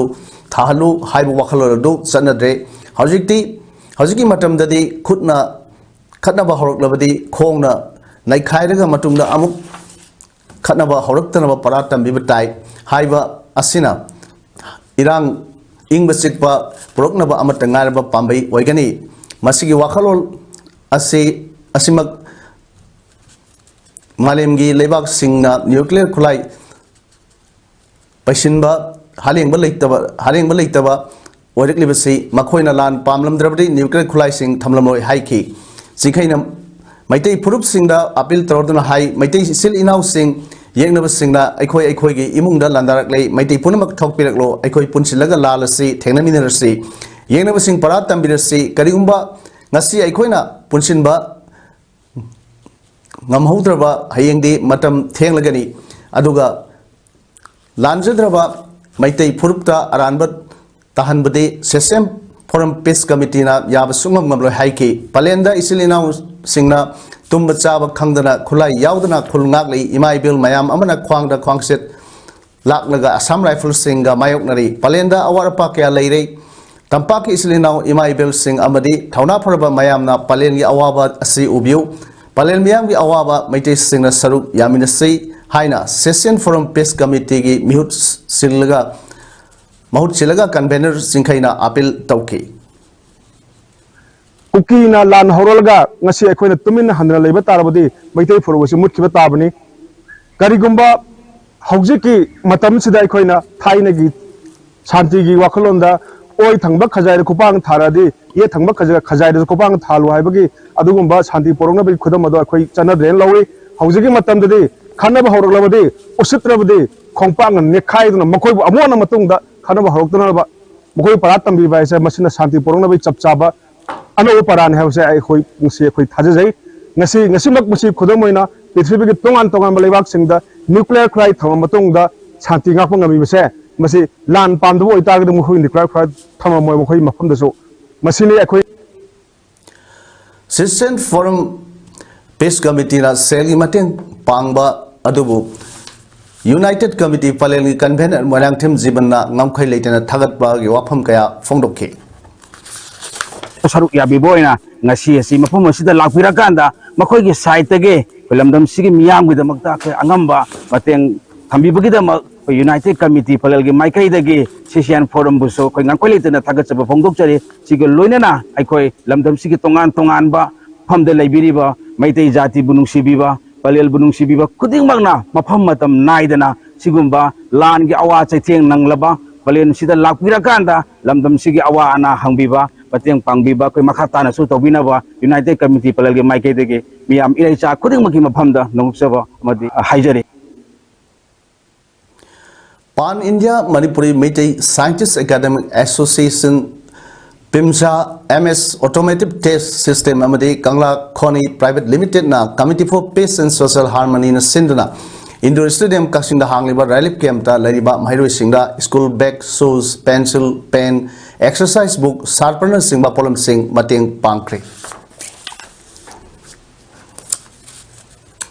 ꯊꯥꯍꯜꯂꯨ ꯍꯥꯏꯕ ꯋꯥꯈꯜꯂꯣꯟ ꯑꯗꯨ ꯆꯠꯅꯗ꯭ꯔꯦ꯫ ꯍꯧꯖꯤꯛꯇꯤ, ꯍꯧꯖꯤꯛꯀꯤ ꯃꯇꯝꯗꯗꯤ ꯈꯨꯠꯅ ꯈꯠꯅꯕ ꯍꯧꯔꯛꯂꯕꯗꯤ ꯈꯣꯡꯅ ꯅꯩꯈꯥꯏꯔꯒ ꯃꯇꯨꯡꯗ ꯑꯃꯨꯛ ꯈꯠꯅꯕ ꯍꯧꯔꯛꯇꯅꯕ ꯄꯔꯥ ꯇꯝꯕꯤꯕ ꯇꯥꯏ꯫ ꯍꯥꯏꯕ ꯑꯁꯤꯅ ꯏꯔꯥꯡ ꯏꯪꯕ ꯆꯤꯛꯄ ꯄꯨꯔꯛꯅꯕ ꯑꯃꯠꯇ ꯉꯥꯏꯔꯕ ꯄꯥꯝꯕꯩ ꯑꯣꯏꯒꯅꯤ꯫ ꯃꯁꯤꯒꯤ ꯋꯥꯈꯜꯂꯣꯟ ꯑꯁꯤ, ꯑꯁꯤꯃꯛ ꯃꯥꯂꯦꯝꯒꯤ ꯂꯩꯕꯥꯛꯁꯤꯡꯅ ꯅ꯭ꯌꯨꯀ꯭ꯂꯤꯌꯔ ꯈꯨꯠꯂꯥꯏ ꯄꯩꯁꯤꯟꯕ, ꯍꯥꯂꯦꯡꯕ ꯂꯩꯇꯕ, ꯍꯥꯂꯦꯡꯕ ꯂꯩꯇꯕ ꯑꯣꯏꯔꯛꯂꯤꯕꯁꯤ ꯃꯈꯣꯏꯅ ꯂꯥꯟ ꯄꯥꯝꯂꯝꯗ꯭ꯔꯕꯗꯤ ꯅ꯭ꯌꯨꯀ꯭ꯂꯤꯌꯔ ꯈꯨꯠꯂꯥꯏꯁꯤꯡ ꯊꯝꯂꯝꯂꯣꯏ ꯍꯥꯏꯈꯤ꯫ ꯆꯤꯡꯈꯩꯅ ꯃꯩꯇꯩ ꯐꯨꯔꯨꯞꯁꯤꯡꯗ ꯑꯄꯤꯜ ꯇꯧꯔꯗꯨꯅ ꯍꯥꯏ, ꯃꯩꯇꯩ ꯏꯆꯤꯜ ꯏꯅꯥꯎꯁꯤꯡ, ꯌꯦꯛꯅꯕꯁꯤꯡꯅ ꯑꯩꯈꯣꯏ ꯑꯩꯈꯣꯏꯒꯤ ꯏꯃꯨꯡꯗ ꯂꯥꯟꯗꯥꯔꯛꯂꯦ, ꯃꯩꯇꯩ ꯄꯨꯝꯅꯃꯛ ꯊꯣꯛꯄꯤꯔꯛꯂꯣ, ꯑꯩꯈꯣꯏ ꯄꯨꯟꯁꯤꯜꯂꯒ ꯂꯥꯜꯂꯁꯤ, ꯊꯦꯡꯅꯃꯤꯟꯅꯔꯁꯤ, ꯌꯦꯛꯅꯕꯁꯤꯡ ꯄꯔꯥ ꯇꯝꯕꯤꯔꯁꯤ꯫ ꯀꯔꯤꯒꯨꯝꯕ ꯉꯁꯤ ꯑꯩꯈꯣꯏꯅ ꯄꯨꯟꯁꯤꯟꯕ ꯉꯝꯍꯧꯗ꯭ꯔꯕ ꯍꯌꯦꯡꯗꯤ ꯃꯇꯝ ꯊꯦꯡꯂꯒꯅꯤ꯫ ꯑꯗꯨꯒ ꯂꯥꯟꯖꯗ꯭ꯔꯕ ꯃꯩꯇꯩ ꯐꯨꯔꯨꯞꯇ ꯑꯔꯥꯟꯕ ꯇꯥꯍꯟꯕꯗꯤ ꯁꯦꯁꯦꯝ ꯐꯣꯔꯝ ꯄꯤꯁ ꯀꯃꯤꯇꯤꯅ ꯌꯥꯕ ꯁꯨꯡꯉꯝ ꯉꯝꯂꯣꯏ ꯍꯥꯏꯈꯤ꯫ ꯄꯂꯦꯟꯗ ꯏꯆꯤꯜ ꯏꯅꯥꯎꯁꯤꯡꯅ ꯇꯨꯝꯕ ꯆꯥꯕ ꯈꯪꯗꯅ ꯈꯨꯠꯂꯥꯏ ꯌꯥꯎꯗꯅ ꯈꯨꯜ ꯉꯥꯛꯂꯤ꯫ ꯏꯃꯥ ꯏꯕꯦꯜ ꯃꯌꯥꯝ ꯑꯃꯅ ꯈ꯭ꯋꯥꯡꯗ ꯈ꯭ꯋꯥꯡꯆꯦꯠ ꯂꯥꯛꯂꯒ ꯑꯁꯥꯝ ꯔꯥꯏꯐꯜꯁꯤꯡꯒ ꯃꯥꯌꯣꯛꯅꯔꯤ꯫ ꯄꯂꯦꯟꯗ ꯑꯋꯥꯠ ꯑꯄꯥ ꯀꯌꯥ ꯂꯩꯔꯦ꯫ ꯇꯝꯄꯥꯛꯀꯤ ꯏꯆꯤꯜ ꯏꯅꯥꯎ ꯏꯃꯥ ꯏꯕꯦꯜꯁꯤꯡ ꯑꯃꯗꯤ ꯊꯧꯅꯥ ꯐꯔꯕ ꯃꯌꯥꯝꯅ ꯄꯂꯦꯟꯒꯤ ꯑꯋꯥꯕ ꯑꯁꯤ ꯎꯕꯤꯌꯨ꯫ ꯄꯂꯦꯟ ꯃꯤꯌꯥꯝꯒꯤ ꯑꯋꯥꯕ ꯃꯩꯇꯩꯁꯤꯡꯅ ꯁꯔꯨꯛ ꯌꯥꯃꯤꯟꯅꯁꯤ ꯍꯥꯏꯅ ꯁꯦꯁꯦꯝ ꯐꯣꯔꯝ ꯄꯤꯁ ꯀꯃꯤꯇꯤꯒꯤ ꯃꯤꯍꯨꯠ ꯁꯤꯜꯂꯒ, ꯃꯍꯨꯠ ꯁꯤꯜꯂꯒ ꯀꯟꯚꯦꯅꯔ ꯆꯤꯡꯈꯩꯅ ꯑꯄꯤꯜ ꯇꯧꯈꯤ꯫ ꯀꯨꯀꯤꯅ ꯂꯥꯟ ꯍꯧꯔꯛꯂꯒ ꯉꯁꯤ ꯑꯩꯈꯣꯏꯅ ꯇꯨꯃꯤꯟꯅ ꯍꯟꯗꯨꯅ ꯂꯩꯕ ꯇꯥꯔꯕꯗꯤ ꯃꯩꯇꯩ ꯐꯨꯔꯨꯞ ꯑꯁꯤ ꯃꯨꯠꯈꯤꯕ ꯇꯥꯕꯅꯤ꯫ ꯀꯔꯤꯒꯨꯝꯕ ꯍꯧꯖꯤꯛꯀꯤ ꯃꯇꯝꯁꯤꯗ ꯑꯩꯈꯣꯏꯅ ꯊꯥꯏꯅꯒꯤ ꯁꯥꯟꯇꯤꯒꯤ ꯋꯥꯈꯜꯂꯣꯟꯗ ꯑꯣꯏ ꯊꯪꯕ ꯈꯖꯥꯏꯗ ꯈꯨꯄꯥꯡ ꯊꯥꯔꯛꯑꯗꯤ ꯌꯦꯠ ꯊꯪꯕ ꯈꯖ-, ꯈꯖꯥꯏꯗꯁꯨ ꯈꯨꯄꯥꯡ ꯊꯥꯜꯂꯨ ꯍꯥꯏꯕꯒꯤ ꯑꯗꯨꯒꯨꯝꯕ ꯁꯥꯟꯇꯤ ꯄꯣꯔꯛꯅꯕꯒꯤ ꯈꯨꯗꯝ ꯑꯗꯣ ꯑꯩꯈꯣꯏ ꯆꯠꯅꯗ꯭ꯔꯦꯅ ꯂꯧꯏ꯫ ꯍꯧꯖꯤꯛꯀꯤ ꯃꯇꯝꯗꯗꯤ ꯈꯠꯅꯕ ꯍꯧꯔꯛꯂꯕꯗꯤ, ꯎꯁꯤꯠꯇ꯭ꯔꯕꯗꯤ ꯈꯣꯡꯄꯥꯛꯅ ꯅꯦꯠꯈꯥꯏꯗꯨꯅ ꯃꯈꯣꯏꯕꯨ ꯑꯃꯨꯛ ꯍꯟꯅ ꯃꯇꯨꯡꯗ ꯈꯠꯅꯕ ꯍꯧꯔꯛꯇꯅꯕ ꯃꯈꯣꯏ ꯄꯔꯥ ꯇꯝꯕꯤꯕ ꯍꯥꯏꯁꯦ ꯃꯁꯤꯅ ꯁꯥꯟꯇꯤ ꯄꯣꯔꯛꯅꯕꯒꯤ ꯆꯞ ꯆꯥꯕ ꯑꯅꯧꯕ ꯄꯔꯥꯅꯤ ꯍꯥꯏꯕꯁꯦ ꯑꯩꯈꯣꯏ ꯉꯁꯤ ꯑꯩꯈꯣꯏ ꯊꯥꯖꯖꯩ꯫ ꯉꯁꯤ, ꯉꯁꯤꯃꯛ ꯃꯁꯤ ꯈꯨꯗꯝ ꯑꯣꯏꯅ ꯄ꯭ꯔꯤꯊꯤꯕꯤꯒꯤ ꯇꯣꯉꯥꯟ ꯇꯣꯉꯥꯟꯕ ꯂꯩꯕꯥꯛꯁꯤꯡꯗ ꯅ꯭ꯌꯨꯀ꯭ꯂꯤꯌꯔ ꯈꯨꯠꯂꯥꯏ ꯊꯝꯃ ꯃꯇꯨꯡꯗ ꯁꯥꯟꯇꯤ ꯉꯥꯛꯄ ꯉꯝꯃꯤꯕꯁꯦ, ꯃꯁꯤ ꯂꯥꯟ ꯄꯥꯝꯗꯕ ꯑꯣꯏꯇꯥꯔꯒꯗꯤ ꯃꯈꯣꯏ ꯅ꯭ꯌꯨꯀ꯭ꯂꯤꯌꯔ ꯈꯨꯠꯂꯥꯏ ꯊꯝꯃꯝꯃꯣꯏ ꯃꯈꯣꯏꯒꯤ ꯃꯐꯝꯗꯁꯨ꯫ ꯃꯁꯤꯅꯤ ꯑꯩꯈꯣꯏ ꯁꯦꯁꯦꯝ ꯐꯣꯔꯝ ꯄꯤꯁ ꯀꯃꯤꯇꯤꯅ ꯁꯦꯜꯒꯤ ꯃꯇꯦꯡ ꯄꯥꯡꯕ ꯑꯗꯨꯕꯨ United Committee ꯄꯂꯦꯜꯒꯤ convener ꯃꯣꯏꯔꯥꯡꯊꯦꯝ ꯖꯤꯕꯟꯅ ꯉꯝꯈꯩ ꯂꯩꯇꯅ ꯊꯥꯒꯠꯄꯒꯤ ꯋꯥꯐꯝ ꯀꯌꯥ ꯐꯣꯡꯗꯣꯛꯈꯤ꯫ ꯁꯔꯨꯛ ꯌꯥꯕꯤꯕ ꯑꯣꯏꯅ ꯉꯁꯤ ꯑꯁꯤ ꯃꯐꯝ ꯑꯁꯤꯗ ꯂꯥꯛꯄꯤꯔꯀꯥꯟꯗ ꯃꯈꯣꯏꯒꯤ ꯁꯥꯏꯠꯇꯒꯤ ꯑꯩꯈꯣꯏ ꯂꯝꯗꯝꯁꯤꯒꯤ ꯃꯤꯌꯥꯝꯒꯤꯗꯃꯛꯇ ꯑꯩꯈꯣꯏ ꯑꯉꯝꯕ ꯃꯇꯦꯡ ꯊꯝꯕꯤꯕꯒꯤꯗꯃꯛ ꯑꯩꯈꯣꯏ United Committee ꯄꯂꯦꯜꯒꯤ ꯃꯥꯏꯀꯩꯗꯒꯤ C C N Forumꯕꯨꯁꯨ ꯑꯩꯈꯣꯏ ꯉꯝꯈꯩ ꯂꯩꯇꯅ ꯊꯥꯒꯠꯆꯕ ꯐꯣꯡꯗꯣꯛꯆꯔꯤ꯫ ꯁꯤꯒ ꯂꯣꯏꯅꯅ ꯑꯩꯈꯣꯏ ꯂꯝꯗꯝꯁꯤꯒꯤ ꯇꯣꯉꯥꯟ ꯇꯣꯉꯥꯟꯕ ꯃꯐꯝꯗ ꯂꯩꯕꯤꯔꯤꯕ ꯃꯩꯇꯩ ꯖꯥꯇꯤꯕꯨ ꯅꯨꯡꯁꯤꯕꯤꯕ, ꯄꯂꯦꯜꯕꯨ ꯅꯨꯡꯁꯤꯕꯤꯕ ꯈꯨꯗꯤꯡꯃꯛꯅ ꯃꯐꯝ ꯃꯇꯝ ꯅꯥꯏꯗꯅ ꯁꯤꯒꯨꯝꯕ ꯂꯥꯟꯒꯤ ꯑꯋꯥ ꯆꯩꯊꯦꯡ ꯅꯪꯂꯕ ꯄꯂꯦꯜꯁꯤꯗ ꯂꯥꯛꯄꯤꯔꯀꯥꯟꯗ ꯂꯝꯗꯝꯁꯤꯒꯤ ꯑꯋꯥ ꯑꯅꯥ ꯍꯪꯕꯤꯕ, ꯃꯇꯦꯡ ꯄꯥꯡꯕꯤꯕ ꯑꯩꯈꯣꯏ ꯃꯈꯥ ꯇꯥꯅꯁꯨ ꯇꯧꯕꯤꯅꯕ United Committee ꯄꯂꯦꯜꯒꯤ ꯃꯥꯏꯀꯩꯗꯒꯤ ꯃꯤꯌꯥꯝ ꯏꯔꯩꯆꯥ ꯈꯨꯗꯤꯡꯃꯛꯀꯤ ꯃꯐꯝꯗ ꯅꯣꯡꯆꯕ ꯑꯃꯗꯤ ꯍꯥꯏꯖꯔꯤ꯫ Pan India Manipuri Meitei Scientist Academic Association, PIMSA, M S Automotive Test System ꯑꯃꯗꯤ ꯀꯪꯂꯥ ꯈꯣꯅꯤ Private Limitedꯅ Committee for Peace and Social Harmonyꯅ ꯁꯤꯟꯗꯨꯅ Indoor Stadium ꯀꯛꯆꯤꯡꯗ ꯍꯥꯡꯂꯤꯕ relief campꯇ ꯂꯩꯔꯤꯕ ꯃꯍꯩꯔꯣꯏꯁꯤꯡꯗ school bag, shoes, pencil, pen, exercise book, sharpenerꯅꯆꯤꯡꯕ ꯄꯣꯠꯂꯝꯁꯤꯡ ꯃꯇꯦꯡ ꯄꯥꯡꯈ꯭ꯔꯦ꯫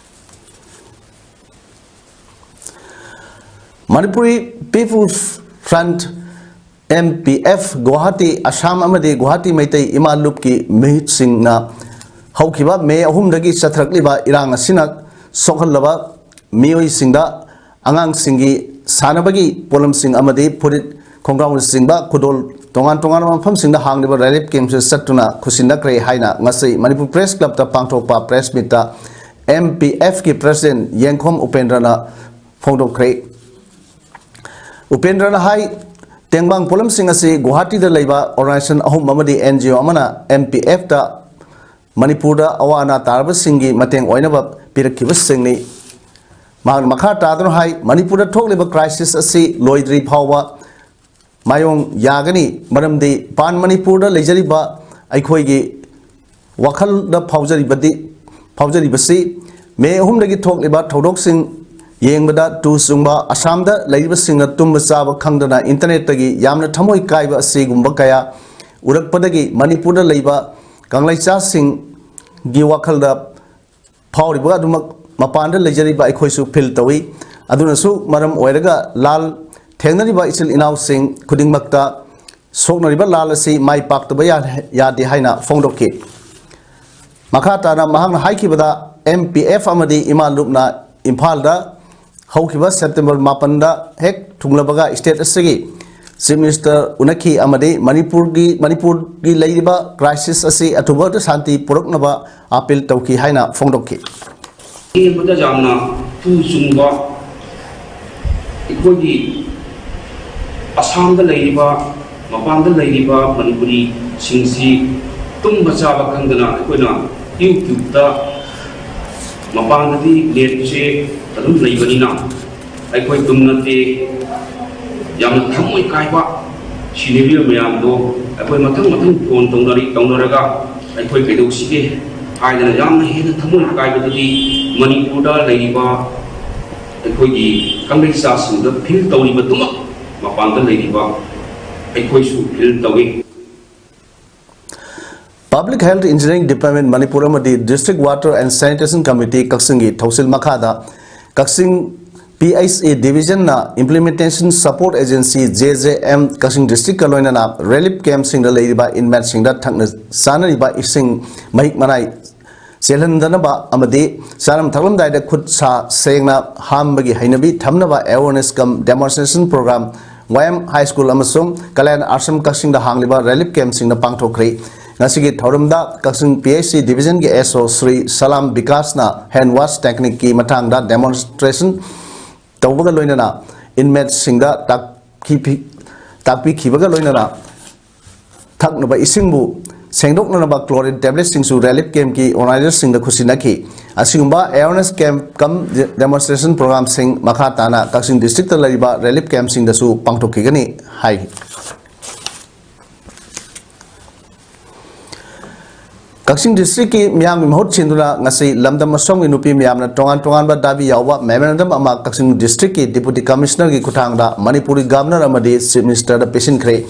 Manipuri People's Front, M P F, Guwahati, Assam ꯑꯃꯗꯤ ꯒꯨꯋꯥꯍꯥꯇꯤ ꯃꯩꯇꯩ ꯏꯃꯥ ꯂꯨꯞꯀꯤ ꯃꯤꯍꯨꯠꯁꯤꯡꯅ ꯍꯧꯈꯤꯕ ꯃꯦ ꯑꯍꯨꯝꯗꯒꯤ ꯆꯠꯊꯔꯛꯂꯤꯕ ꯏꯔꯥꯡ ꯑꯁꯤꯅ ꯁꯣꯛꯍꯜꯂꯕ ꯃꯤꯑꯣꯏꯁꯤꯡꯗ ꯑꯉꯥꯡꯁꯤꯡꯒꯤ ꯁꯥꯟꯅꯕꯒꯤ ꯄꯣꯠꯂꯝꯁꯤꯡ ꯑꯃꯗꯤ ꯐꯨꯔꯤꯠ, ꯈꯣꯡꯒ꯭ꯔꯥꯎꯅꯆꯤꯡꯕ ꯈꯨꯗꯣꯜ ꯇꯣꯉꯥꯟ ꯇꯣꯉꯥꯟꯕ ꯃꯐꯝꯁꯤꯡꯗ ꯍꯥꯡꯂꯤꯕ relief campꯁꯤꯗ ꯆꯠꯇꯨꯅ ꯈꯨꯠꯁꯤꯟꯅꯈ꯭ꯔꯦ ꯍꯥꯏꯅ ꯉꯁꯤ Manipur Press Clubꯇ ꯄꯥꯡꯊꯣꯛꯄ press meetꯇ M P Fꯀꯤ President ꯌꯦꯡꯈꯣꯝ ꯎꯄꯦꯟꯗ꯭ꯔꯅ ꯐꯣꯡꯗꯣꯛꯈ꯭ꯔꯦ꯫ ꯎꯄꯦꯟꯗ꯭ꯔꯅ ꯍꯥꯏ, ꯇꯦꯡꯕꯥꯡ ꯄꯣꯠꯂꯝꯁꯤꯡ ꯑꯁꯤ ꯒꯨꯋꯥꯍꯥꯇꯤꯗ ꯂꯩꯕ organization ꯑꯍꯨꯝ ꯑꯃꯗꯤ N G O ꯑꯃꯅ M P Fꯇ ꯃꯅꯤꯄꯨꯔꯗ ꯑꯋꯥ ꯑꯅꯥ ꯇꯥꯔꯕꯁꯤꯡꯒꯤ ꯃꯇꯦꯡ ꯑꯣꯏꯅꯕ ꯄꯤꯔꯛꯈꯤꯕꯁꯤꯡꯅꯤ꯫ ꯃꯍꯥꯛꯅ ꯃꯈꯥ ꯇꯥꯗꯨꯅ ꯍꯥꯏ, ꯃꯅꯤꯄꯨꯔꯗ ꯊꯣꯛꯂꯤꯕ crisis ꯑꯁꯤ ꯂꯣꯏꯗ꯭ꯔꯤ ꯐꯥꯎꯕ ꯃꯥꯌꯣꯡ ꯌꯥꯒꯅꯤ, ꯃꯔꯝꯗꯤ ꯄꯥꯟ ꯃꯅꯤꯄꯨꯔꯗ ꯂꯩꯖꯔꯤꯕ ꯑꯩꯈꯣꯏꯒꯤ ꯋꯥꯈꯜꯗ ꯐꯥꯎꯖꯔꯤꯕꯗꯤ, ꯐꯥꯎꯖꯔꯤꯕꯁꯤ ꯃꯦ ꯑꯍꯨꯝꯗꯒꯤ ꯊꯣꯛꯂꯤꯕ ꯊꯧꯗꯣꯛꯁꯤꯡ ꯌꯦꯡꯕꯗ ꯇꯨ ꯆꯨꯡꯕ ꯑꯁꯥꯝꯗ ꯂꯩꯔꯤꯕꯁꯤꯡꯅ ꯇꯨꯝꯕ ꯆꯥꯕ ꯈꯪꯗꯅ internetꯇꯒꯤ ꯌꯥꯝꯅ ꯊꯃꯣꯏ ꯀꯥꯏꯕ ꯑꯁꯤꯒꯨꯝꯕ ꯀꯌꯥ ꯎꯔꯛꯄꯗꯒꯤ ꯃꯅꯤꯄꯨꯔꯗ ꯂꯩꯕ ꯀꯪꯂꯩꯆꯥꯁꯤꯡꯒꯤ ꯋꯥꯈꯜꯗ ꯐꯥꯎꯔꯤꯕ ꯑꯗꯨꯃꯛ ꯃꯄꯥꯟꯗ ꯂꯩꯖꯔꯤꯕ ꯑꯩꯈꯣꯏꯁꯨ feel ꯇꯧꯏ꯫ ꯑꯗꯨꯅꯁꯨ ꯃꯔꯝ ꯑꯣꯏꯔꯒ ꯂꯥꯜ ꯊꯦꯡꯅꯔꯤꯕ ꯏꯆꯤꯜ ꯏꯅꯥꯎꯁꯤꯡ ꯈꯨꯗꯤꯡꯃꯛꯇ ꯁꯣꯛꯅꯔꯤꯕ ꯂꯥꯜ ꯑꯁꯤ ꯃꯥꯏ ꯄꯥꯛꯇꯕ ꯌꯥ-, ꯌꯥꯗꯦ ꯍꯥꯏꯅ ꯐꯣꯡꯗꯣꯛꯈꯤ꯫ ꯃꯈꯥ ꯇꯥꯅ ꯃꯍꯥꯛꯅ ꯍꯥꯏꯈꯤꯕꯗ, ꯑꯦꯝ ꯄꯤ ꯑꯦꯐ ꯑꯃꯗꯤ ꯏꯃꯥ ꯂꯨꯞꯅ ꯏꯝꯐꯥꯜꯗ ꯍꯧꯈꯤꯕ ꯁꯦꯞꯇꯦꯝꯕꯔ ꯃꯥꯄꯟꯗ ꯍꯦꯛ ꯊꯨꯡꯂꯕꯒ ꯁ꯭ꯇꯦꯠ ꯑꯁꯤꯒꯤ ꯆꯤꯐ ꯃꯤꯅꯤꯁꯇꯔ ꯎꯅꯈꯤ ꯑꯃꯗꯤ ꯃꯅꯤꯄꯨꯔꯒꯤ, ꯃꯅꯤꯄꯨꯔꯒꯤ ꯂꯩꯔꯤꯕ ꯀ꯭ꯔꯥꯏꯁꯤꯁ ꯑꯁꯤ ꯑꯊꯨꯕꯗ ꯁꯥꯟꯇꯤ ꯄꯨꯔꯛꯅꯕ ꯑꯥꯄꯤꯜ ꯇꯧꯈꯤ ꯍꯥꯏꯅ ꯐꯣꯡꯗꯣꯛꯈꯤ꯫ ꯌꯦꯡꯕꯗ ꯌꯥꯝꯅ ꯄꯨꯛꯅꯤꯡ ꯆꯤꯡꯕ, ꯑꯩꯈꯣꯏꯒꯤ ꯑꯁꯥꯝꯗ ꯂꯩꯔꯤꯕ, ꯃꯄꯥꯟꯗ ꯂꯩꯔꯤꯕ ꯃꯅꯤꯄꯨꯔꯤꯁꯤꯡꯁꯤ ꯇꯨꯝꯕ ꯆꯥꯕ ꯈꯪꯗꯅ ꯑꯩꯈꯣꯏꯅ YouTube-ꯇ, ꯃꯄꯥꯟꯗꯗꯤ net-ꯁꯦ ꯑꯗꯨꯝ ꯂꯩꯕꯅꯤꯅ, ꯑꯩꯈꯣꯏ ꯇꯨꯝꯅꯗꯦ꯫ ꯌꯥꯝꯅ ꯊꯃꯣꯏ ꯀꯥꯏꯕ scenario ꯃꯌꯥꯝꯗꯣ ꯑꯩꯈꯣꯏ ꯃꯊꯪ ꯃꯊꯪ phone ꯇꯧꯅꯔꯤ, ꯇꯧꯅꯔꯒ ꯑꯩꯈꯣꯏ ꯀꯩꯗꯧꯁꯤꯒꯦ ꯍꯥꯏꯗꯅ ꯌꯥꯝꯅ ꯍꯦꯟꯅ ꯊꯃꯣꯏ ꯀꯥꯏꯕꯗꯨꯗꯤ ꯃꯅꯤꯄꯨꯔꯗ ꯂꯩꯔꯤꯕ ꯑꯩꯈꯣꯏꯒꯤ ꯀꯪꯂꯩꯆꯥꯁꯤꯡꯗ feel ꯇꯧꯔꯤꯕꯗꯨꯃꯛ ꯃꯄꯥꯟꯗ ꯂꯩꯔꯤꯕ ꯑꯩꯈꯣꯏꯁꯨ feel ꯇꯧꯏ꯫ Public Health Engineering Department Manipur ꯑꯃꯗꯤ District Water and Sanitation Committee ꯀꯛꯆꯤꯡꯒꯤ ꯊꯧꯁꯤꯜ ꯃꯈꯥꯗ ꯀꯛꯆꯤꯡ P H E Division-ꯅ Implementation Support Agency, J J M, ꯀꯛꯆꯤꯡ District-ꯀ ꯂꯣꯏꯅꯅ relief camp-ꯁꯤꯡꯗ ꯂꯩꯔꯤꯕ inmate-ꯁꯤꯡꯗ ꯊꯛꯅ ꯆꯥꯅꯔꯤꯕ ꯏꯁꯤꯡ ꯃꯍꯤꯛ ꯃꯅꯥꯏ ꯆꯦꯜꯍꯟꯗꯅꯕ ꯑꯃꯗꯤ ꯆꯥꯔꯝ ꯊꯛꯂꯝꯗꯥꯏꯗ ꯈꯨꯠ ꯁꯥ ꯁꯦꯡꯅ ꯍꯥꯝꯕꯒꯤ ꯍꯩꯅꯕꯤ ꯊꯝꯅꯕ awareness cum demonstration program ꯋꯥꯌꯝ ꯍꯥꯏ ꯁ꯭ꯀꯨꯜ ꯑꯃꯁꯨꯡ ꯀꯂꯌꯥꯟ ꯑꯥꯁ꯭ꯔꯝ ꯀꯛꯆꯤꯡꯗ ꯍꯥꯡꯂꯤꯕ relief camp-ꯁꯤꯡꯗ ꯄꯥꯡꯊꯣꯛꯈ꯭ꯔꯤ꯫ ꯉꯁꯤꯒꯤ ꯊꯧꯔꯝꯗ ꯀꯛꯆꯤꯡ P H E Division-ꯒꯤ S O Shri ꯁꯂꯥꯝ ꯕꯤꯀꯥꯁꯅ hand wash technique-ꯀꯤ ꯃꯇꯥꯡꯗ demonstration ꯇꯧꯕꯒ ꯂꯣꯏꯅꯅ inmate-ꯁꯤꯡꯗ ꯇꯥꯛꯄꯤ-, ꯇꯥꯛꯄꯤꯈꯤꯕꯒ ꯂꯣꯏꯅꯅ ꯊꯛꯅꯕ ꯏꯁꯤꯡꯕꯨ ꯁꯦꯡꯗꯣꯛꯅꯅꯕ chlorine tablet-ꯁꯤꯡꯁꯨ relief camp-ꯀꯤ organizer-ꯁꯤꯡꯗ ꯈꯨꯠꯁꯤꯟꯅꯈꯤ꯫ ꯑꯁꯤꯒꯨꯝꯕ awareness camp cum demonstration program-ꯁꯤꯡ ꯃꯈꯥ ꯇꯥꯅ ꯀꯛꯆꯤꯡ district-ꯇ ꯂꯩꯔꯤꯕ relief camp-ꯁꯤꯡꯗꯁꯨ ꯄꯥꯡꯊꯣꯛꯈꯤꯒꯅꯤ ꯍꯥꯏ꯫ ꯀꯛꯆꯤꯡ district-ꯀꯤ ꯃꯤꯌꯥꯝꯒꯤ ꯃꯍꯨꯠ ꯁꯤꯟꯗꯨꯅ ꯉꯁꯤ ꯂꯝꯗꯝ ꯑꯁꯣꯝꯒꯤ ꯅꯨꯄꯤ ꯃꯌꯥꯝꯅ ꯇꯣꯉꯥꯟ ꯇꯣꯉꯥꯟꯕ ꯗꯥꯕꯤ ꯌꯥꯎꯕ memorandum ꯑꯃ ꯀꯛꯆꯤꯡ district-ꯀꯤ Deputy Commissioner-ꯒꯤ ꯈꯨꯠꯊꯥꯡꯗ ꯃꯅꯤꯄꯨꯔꯒꯤ Governor ꯑꯃꯗꯤ Chief Minister-ꯗ ꯄꯤꯁꯤꯟꯈ꯭ꯔꯦ꯫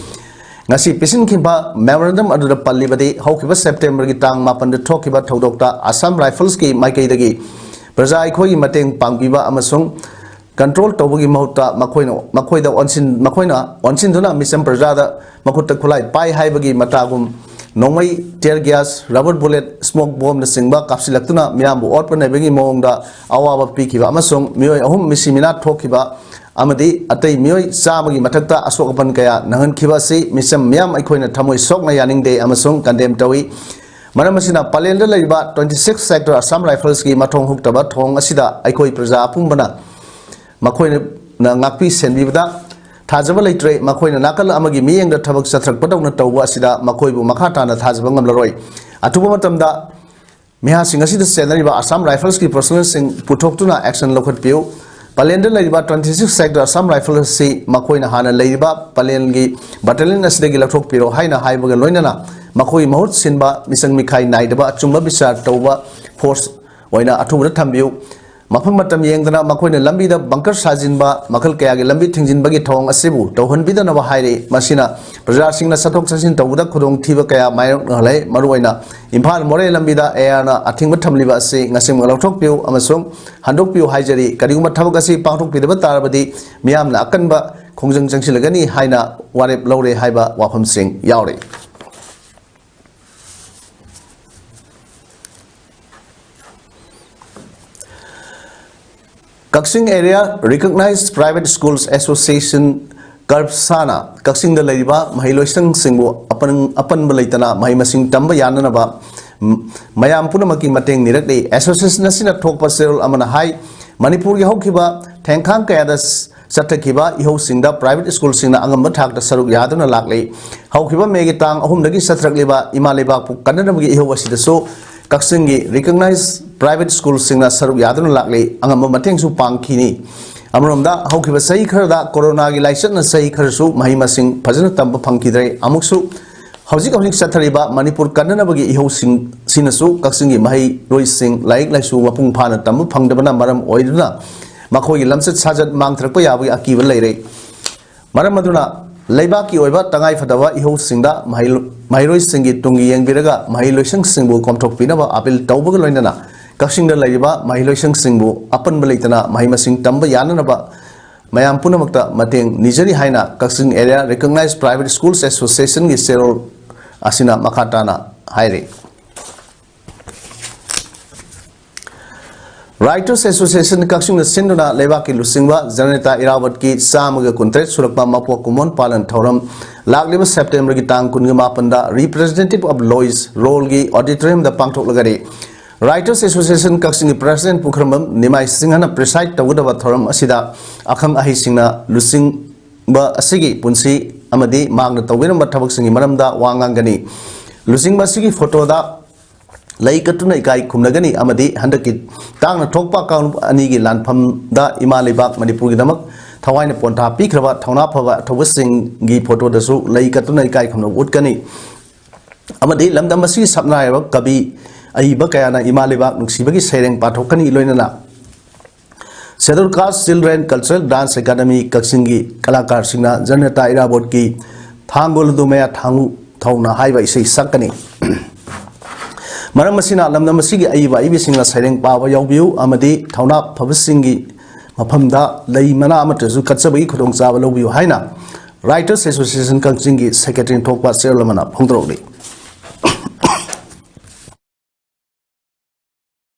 ꯉꯁꯤ ꯄꯤꯁꯤꯟꯈꯤꯕ memorandum ꯑꯗꯨꯗ ꯄꯜꯂꯤꯕꯗꯤ, ꯍꯧꯈꯤꯕ September-ꯒꯤ ꯇꯥꯡ ꯃꯥꯄꯟꯗ ꯊꯣꯛꯈꯤꯕ ꯊꯧꯗꯣꯛꯇ Assam Rifles-ꯀꯤ ꯃꯥꯏꯀꯩꯗꯒꯤ ꯄ꯭ꯔꯖꯥ ꯑꯩꯈꯣꯏꯒꯤ ꯃꯇꯦꯡ ꯄꯥꯡꯕꯤꯕ ꯑꯃꯁꯨꯡ control ꯇꯧꯕꯒꯤ ꯃꯍꯨꯠꯇ ꯃꯈꯣꯏꯅ, ꯃꯈꯣꯏꯗ ꯑꯣꯟꯁꯤꯟ-, ꯃꯈꯣꯏꯅ ꯑꯣꯟꯁꯤꯟꯗꯨꯅ ꯃꯤꯆꯝ ꯄ꯭ꯔꯖꯥꯗ ꯃꯈꯨꯠꯇ ꯈꯨꯠꯂꯥꯏ ꯄꯥꯏ ꯍꯥꯏꯕꯒꯤ ꯃꯇꯥꯒꯨꯝ ꯅꯣꯡꯃꯩ, tear gas, rubber bullet, smoke bombꯅꯆꯤꯡꯕ ꯀꯥꯞꯁꯤꯜꯂꯛꯇꯨꯅ ꯃꯤꯌꯥꯝꯕꯨ ꯑꯣꯠꯄ ꯅꯩꯕꯒꯤ ꯃꯑꯣꯡꯗ ꯑꯋꯥꯕ ꯄꯤꯈꯤꯕ ꯑꯃꯁꯨꯡ ꯃꯤꯑꯣꯏ ꯑꯍꯨꯝ ꯃꯤꯁꯤ ꯃꯤꯅꯥ ꯊꯣꯛꯈꯤꯕ ꯑꯃꯗꯤ ꯑꯇꯩ ꯃꯤꯑꯣꯏ ꯆꯥꯝꯃꯒꯤ ꯃꯊꯛꯇ ꯑꯁꯣꯛ ꯑꯄꯟ ꯀꯌꯥ ꯅꯪꯍꯟꯈꯤꯕ ꯑꯁꯤ ꯃꯤꯆꯝ ꯃꯤꯌꯥꯝ ꯑꯩꯈꯣꯏꯅ ꯊꯃꯣꯏ ꯁꯣꯛꯅ ꯌꯥꯅꯤꯡꯗꯦ ꯑꯃꯁꯨꯡ condemn ꯇꯧꯏ꯫ ꯃꯔꯝ ꯑꯁꯤꯅ ꯄꯂꯦꯜꯗ ꯂꯩꯔꯤꯕ twenty six sector Assam Riflesꯀꯤ ꯃꯊꯣꯡ ꯍꯨꯛꯇꯕ ꯊꯧꯑꯣꯡ ꯑꯁꯤꯗ ꯑꯩꯈꯣꯏ ꯄ꯭ꯔꯖꯥ ꯑꯄꯨꯝꯕꯅ ꯃꯈꯣꯏꯅ ꯉꯥꯛꯄꯤ ꯁꯦꯟꯕꯤꯕꯗ ꯊꯥꯖꯕ ꯂꯩꯇ꯭ꯔꯦ꯫ ꯃꯈꯣꯏꯅ ꯅꯥꯀꯜ ꯑꯃꯒꯤ ꯃꯤꯠꯌꯦꯡꯗ ꯊꯕꯛ ꯆꯠꯊꯔꯛꯄꯗꯧꯅ ꯇꯧꯕ ꯑꯁꯤꯗ ꯃꯈꯣꯏꯕꯨ ꯃꯈꯥ ꯇꯥꯅ ꯊꯥꯖꯕ ꯉꯝꯂꯔꯣꯏ꯫ ꯑꯊꯨꯕ ꯃꯇꯝꯗ ꯃꯤꯍꯥꯠꯁꯤꯡ ꯑꯁꯤꯗ ꯆꯦꯟꯅꯔꯤꯕ Assam Riflesꯀꯤ personnelꯁꯤꯡ ꯄꯨꯊꯣꯛꯇꯨꯅ action ꯂꯧꯈꯠꯄꯤꯌꯨ꯫ ꯄꯂꯦꯟꯗ ꯂꯩꯔꯤꯕ twenty six sector Assam Rifles ꯑꯁꯤ ꯃꯈꯣꯏꯅ ꯍꯥꯟꯅ ꯂꯩꯔꯤꯕ ꯄꯂꯦꯟꯒꯤ battalion ꯑꯁꯤꯗꯒꯤ ꯂꯧꯊꯣꯛꯄꯤꯔꯣ ꯍꯥꯏꯅ ꯍꯥꯏꯕꯒ ꯂꯣꯏꯅꯅ ꯃꯈꯣꯏꯒꯤ ꯃꯍꯨꯠ ꯁꯤꯟꯕ ꯃꯤꯆꯪ ꯃꯤꯈꯥꯏ ꯅꯥꯏꯗꯕ ꯑꯆꯨꯝꯕ ꯕꯤꯆꯥꯔ ꯇꯧꯕ force ꯑꯣꯏꯅ ꯑꯊꯨꯕꯗ ꯊꯝꯕꯤꯌꯨ꯫ ꯃꯐꯝ ꯃꯇꯝ ꯌꯦꯡꯗꯅ ꯃꯈꯣꯏꯅ ꯂꯝꯕꯤꯗ bunker ꯁꯥꯖꯤꯟꯕ, ꯃꯈꯜ ꯀꯌꯥꯒꯤ ꯂꯝꯕꯤ ꯊꯤꯡꯖꯤꯟꯕꯒꯤ ꯊꯧꯑꯣꯡ ꯑꯁꯤꯕꯨ ꯇꯧꯍꯟꯕꯤꯗꯅꯕ ꯍꯥꯏꯔꯤ꯫ ꯃꯁꯤꯅ ꯄ꯭ꯔꯖꯥꯁꯤꯡꯅ ꯆꯠꯊꯣꯛ ꯆꯠꯁꯤꯟ ꯇꯧꯕꯗ ꯈꯨꯗꯣꯡꯊꯤꯕ ꯀꯌꯥ ꯃꯥꯌꯣꯛꯅꯍꯜꯂꯦ꯫ ꯃꯔꯨꯑꯣꯏꯅ ꯏꯝꯐꯥꯜ ꯃꯣꯔꯦ ꯂꯝꯕꯤꯗ ARꯅ ꯑꯊꯤꯡꯕ ꯊꯝꯂꯤꯕ ꯑꯁꯤ ꯉꯁꯤꯃꯛ ꯂꯧꯊꯣꯛꯄꯤꯌꯨ ꯑꯃꯁꯨꯡ ꯍꯟꯗꯣꯛꯄꯤꯌꯨ ꯍꯥꯏꯖꯔꯤ꯫ ꯀꯔꯤꯒꯨꯝꯕ ꯊꯕꯛ ꯑꯁꯤ ꯄꯥꯡꯊꯣꯛꯄꯤꯗꯕ ꯇꯥꯔꯕꯗꯤ ꯃꯤꯌꯥꯝꯅ ꯑꯀꯟꯕ ꯈꯣꯡꯖꯪ ꯆꯪꯁꯤꯜꯂꯒꯅꯤ ꯍꯥꯏꯅ ꯋꯥꯔꯦꯞ ꯂꯧꯔꯦ ꯍꯥꯏꯕ ꯋꯥꯐꯝꯁꯤꯡ ꯌꯥꯎꯔꯤ꯫ Kakching Area Recognized Private Schools Association, ꯀꯔꯞꯁꯥꯅ ꯀꯛꯆꯤꯡꯗ ꯂꯩꯔꯤꯕ ꯃꯍꯩꯂꯣꯏꯁꯪꯁꯤꯡꯕꯨ ꯑꯄꯟ-, ꯑꯄꯟꯕ ꯂꯩꯇꯅ ꯃꯍꯩ ꯃꯁꯤꯡ ꯇꯝꯕ ꯌꯥꯅꯅꯕ, ꯝ, ꯃꯌꯥꯝ ꯄꯨꯝꯅꯃꯛꯀꯤ ꯃꯇꯦꯡ ꯅꯤꯔꯛꯂꯤ꯫ Association ꯑꯁꯤꯅ ꯊꯣꯛꯄ ꯆꯦꯔꯣꯜ ꯑꯃꯅ ꯍꯥꯏ, ꯃꯅꯤꯄꯨꯔꯒꯤ ꯍꯧꯈꯤꯕ ꯊꯦꯡꯈꯥꯡ ꯀꯌꯥꯗ ꯆꯠꯊꯈꯤꯕ ꯏꯍꯧꯁꯤꯡꯗ private schoolꯁꯤꯡꯅ ꯑꯉꯝꯕ ꯊꯥꯛꯇ ꯁꯔꯨꯛ ꯌꯥꯗꯨꯅ ꯂꯥꯛꯂꯤ꯫ ꯍꯧꯈꯤꯕ ꯃꯦꯒꯤ ꯇꯥꯡ ꯑꯍꯨꯝꯗꯒꯤ ꯆꯠꯊꯔꯛꯂꯤꯕ ꯏꯃꯥ ꯂꯩꯕꯥꯛꯄꯨ ꯀꯟꯅꯅꯕꯒꯤ ꯏꯍꯧ ꯑꯁꯤꯗꯁꯨ ꯀꯛꯆꯤꯡꯒꯤ recognized private schoolꯁꯤꯡꯅ ꯁꯔꯨꯛ ꯌꯥꯗꯨꯅ ꯂꯥꯛꯂꯤ, ꯑꯉꯝꯕ ꯃꯇꯦꯡꯁꯨ ꯄꯥꯡꯈꯤꯅꯤ꯫ ꯑꯃꯔꯣꯝꯗ ꯍꯧꯈꯤꯕ ꯆꯍꯤ ꯈꯔꯗ ꯀꯣꯔꯣꯅꯥꯒꯤ ꯂꯥꯏꯆꯠꯅ ꯆꯍꯤ ꯈꯔꯁꯨ ꯃꯍꯩ ꯃꯁꯤꯡ ꯐꯖꯅ ꯇꯝꯕ ꯐꯪꯈꯤꯗ꯭ꯔꯦ꯫ ꯑꯃꯨꯛꯁꯨ ꯍꯧꯖꯤꯛ ꯍꯧꯖꯤꯛ ꯆꯠꯊꯔꯤꯕ ꯃꯅꯤꯄꯨꯔ ꯀꯟꯅꯅꯕꯒꯤ ꯏꯍꯧꯁꯤꯡꯁꯤꯅꯁꯨ ꯀꯛꯆꯤꯡꯒꯤ ꯃꯍꯩꯔꯣꯏꯁꯤꯡ ꯂꯥꯏꯔꯤꯛ ꯂꯥꯏꯁꯨ ꯃꯄꯨꯡ ꯐꯥꯅ ꯇꯝꯕ ꯐꯪꯗꯕꯅ ꯃꯔꯝ ꯑꯣꯏꯗꯨꯅ ꯃꯈꯣꯏꯒꯤ ꯂꯝꯆꯠ ꯁꯥꯖꯠ ꯃꯥꯡꯊꯔꯛꯄ ꯌꯥꯕꯒꯤ ꯑꯀꯤꯕ ꯂꯩꯔꯦ꯫ ꯃꯔꯝ ꯑꯗꯨꯅ ꯂꯩꯕꯥꯛꯀꯤ ꯑꯣꯏꯕ ꯇꯉꯥꯏꯐꯗꯕ ꯏꯍꯧꯁꯤꯡꯗ ꯃꯍꯩ-, ꯃꯍꯩꯔꯣꯏꯁꯤꯡꯒꯤ ꯇꯨꯡꯒꯤ ꯌꯦꯡꯕꯤꯔꯒ ꯃꯍꯩꯂꯣꯏꯁꯪꯁꯤꯡꯕꯨ ꯀꯣꯝꯊꯣꯛꯄꯤꯅꯕ ꯑꯥꯄꯤꯜ ꯇꯧꯕꯒ ꯂꯣꯏꯅꯅ ꯀꯛꯆꯤꯡꯗ ꯂꯩꯔꯤꯕ ꯃꯍꯩꯂꯣꯏꯁꯪꯁꯤꯡꯕꯨ ꯑꯄꯟꯕ ꯂꯩꯇꯅ ꯃꯍꯩ ꯃꯁꯤꯡ ꯇꯝꯕ ꯌꯥꯅꯅꯕ ꯃꯌꯥꯝ ꯄꯨꯝꯅꯃꯛꯇ ꯃꯇꯦꯡ ꯅꯤꯖꯔꯤ ꯍꯥꯏꯅ Kachin Area Recognized Private Schools Association ꯒꯤ ꯆꯦꯔꯣꯜ ꯑꯁꯤꯅ ꯃꯈꯥ ꯇꯥꯅ ꯍꯥꯏꯔꯤ꯫ Writers Association ꯀꯛꯆꯤꯡꯅ ꯁꯤꯟꯗꯨꯅ ꯂꯩꯕꯥꯛꯀꯤ ꯂꯨꯆꯤꯡꯕ ꯖꯅꯅꯦꯇꯥ ꯏꯔꯥꯕꯣꯠꯀꯤ ꯆꯥꯝꯃꯒ ꯀꯨꯟꯇꯔꯦꯠ ꯁꯨꯔꯛꯄ ꯃꯄꯣꯛ ꯀꯨꯝꯑꯣꯟ ꯄꯥꯂꯟ ꯊꯧꯔꯝ ꯂꯥꯛꯂꯤꯕ September ꯒꯤ ꯇꯥꯡ ꯀꯨꯟꯒ ꯃꯥꯄꯟꯗ Representative of Lloyds Hall ꯒꯤ auditorium ꯗ ꯄꯥꯡꯊꯣꯛꯂꯒꯅꯤ꯫ Writers Association ꯀꯛꯆꯤꯡꯒꯤ President ꯄꯨꯈ꯭ꯔꯝꯕꯝ ꯅꯤꯃꯥꯏ ꯁꯤꯡꯍꯅ preside ꯇꯧꯒꯗꯕ ꯊꯧꯔꯝ ꯑꯁꯤꯗ ꯑꯈꯪ ꯑꯍꯩꯁꯤꯡꯅ ꯂꯨꯆꯤꯡꯕ ꯑꯁꯤꯒꯤ ꯄꯨꯟꯁꯤ ꯑꯃꯗꯤ ꯃꯍꯥꯛꯅ ꯇꯧꯕꯤꯔꯝꯕ ꯊꯕꯛꯁꯤꯡꯒꯤ ꯃꯔꯝꯗ ꯋꯥ ꯉꯥꯡꯒꯅꯤ꯫ ꯂꯨꯆꯤꯡꯕ ꯑꯁꯤꯒꯤ photo ꯗ ꯂꯩ ꯀꯠꯇꯨꯅ ꯏꯀꯥꯏ ꯈꯨꯝꯅꯒꯅꯤ ꯑꯃꯗꯤ ꯍꯟꯗꯛꯀꯤ ꯇꯥꯡꯅ ꯊꯣꯛꯄ ꯀꯥꯡꯂꯨꯞ ꯑꯅꯤꯒꯤ ꯂꯥꯟꯐꯝꯗ ꯏꯃꯥ ꯂꯩꯕꯥꯛ ꯃꯅꯤꯄꯨꯔꯒꯤꯗꯃꯛ ꯊꯋꯥꯏꯅ ꯄꯣꯟꯊꯥ ꯄꯤꯈ꯭ꯔꯕ ꯊꯧꯅꯥ ꯐꯕ ꯑꯊꯧꯕꯁꯤꯡꯒꯤ photo ꯗꯁꯨ ꯂꯩ ꯀꯠꯇꯨꯅ ꯏꯀꯥꯏ ꯈꯨꯝꯅꯕ ꯎꯠꯀꯅꯤ꯫ ꯑꯃꯗꯤ ꯂꯝꯗꯝ ꯑꯁꯤꯒꯤ ꯁꯛꯅꯥꯏꯔꯕ ꯀꯕꯤ ꯑꯏꯕ ꯀꯌꯥꯅ ꯏꯃꯥ ꯂꯩꯕꯥꯛ ꯅꯨꯡꯁꯤꯕꯒꯤ ꯁꯩꯔꯦꯡ ꯄꯥꯊꯣꯛꯀꯅꯤ꯫ ꯂꯣꯏꯅꯅ Scheduled Caste Children Cultural Dance Academy ꯀꯛꯆꯤꯡꯒꯤ ꯀꯂꯥꯀꯥꯔꯁꯤꯡꯅ ꯖꯅꯅꯦꯇꯥ ꯏꯔꯥꯕꯣꯠꯀꯤ ꯊꯥꯡꯒꯣꯜ ꯑꯗꯨ ꯃꯌꯥ ꯊꯥꯡꯉꯨ ꯊꯧꯅ ꯍꯥꯏꯕ ꯏꯁꯩ ꯁꯛꯀꯅꯤ꯫ ꯃꯔꯝ ꯑꯁꯤꯅ ꯂꯝꯗꯝ ꯑꯁꯤꯒꯤ ꯑꯏꯕ ꯑꯏꯕꯤꯁꯤꯡꯅ ꯁꯩꯔꯦꯡ ꯄꯥꯕ ꯌꯥꯎꯕꯤꯌꯨ ꯑꯃꯗꯤ ꯊꯧꯅꯥ ꯐꯕꯁꯤꯡꯒꯤ ꯃꯐꯝꯗ ꯂꯩ ꯃꯅꯥ ꯑꯃꯠꯇꯁꯨ ꯀꯠꯆꯕꯒꯤ ꯈꯨꯗꯣꯡꯆꯥꯕ ꯂꯧꯕꯤꯌꯨ ꯍꯥꯏꯅ Writers Association ꯀꯛꯆꯤꯡꯒꯤ secretary ꯊꯣꯛꯄ ꯆꯦꯔꯣꯜ ꯑꯃꯅ ꯐꯣꯡꯗꯣꯔꯛꯂꯤ꯫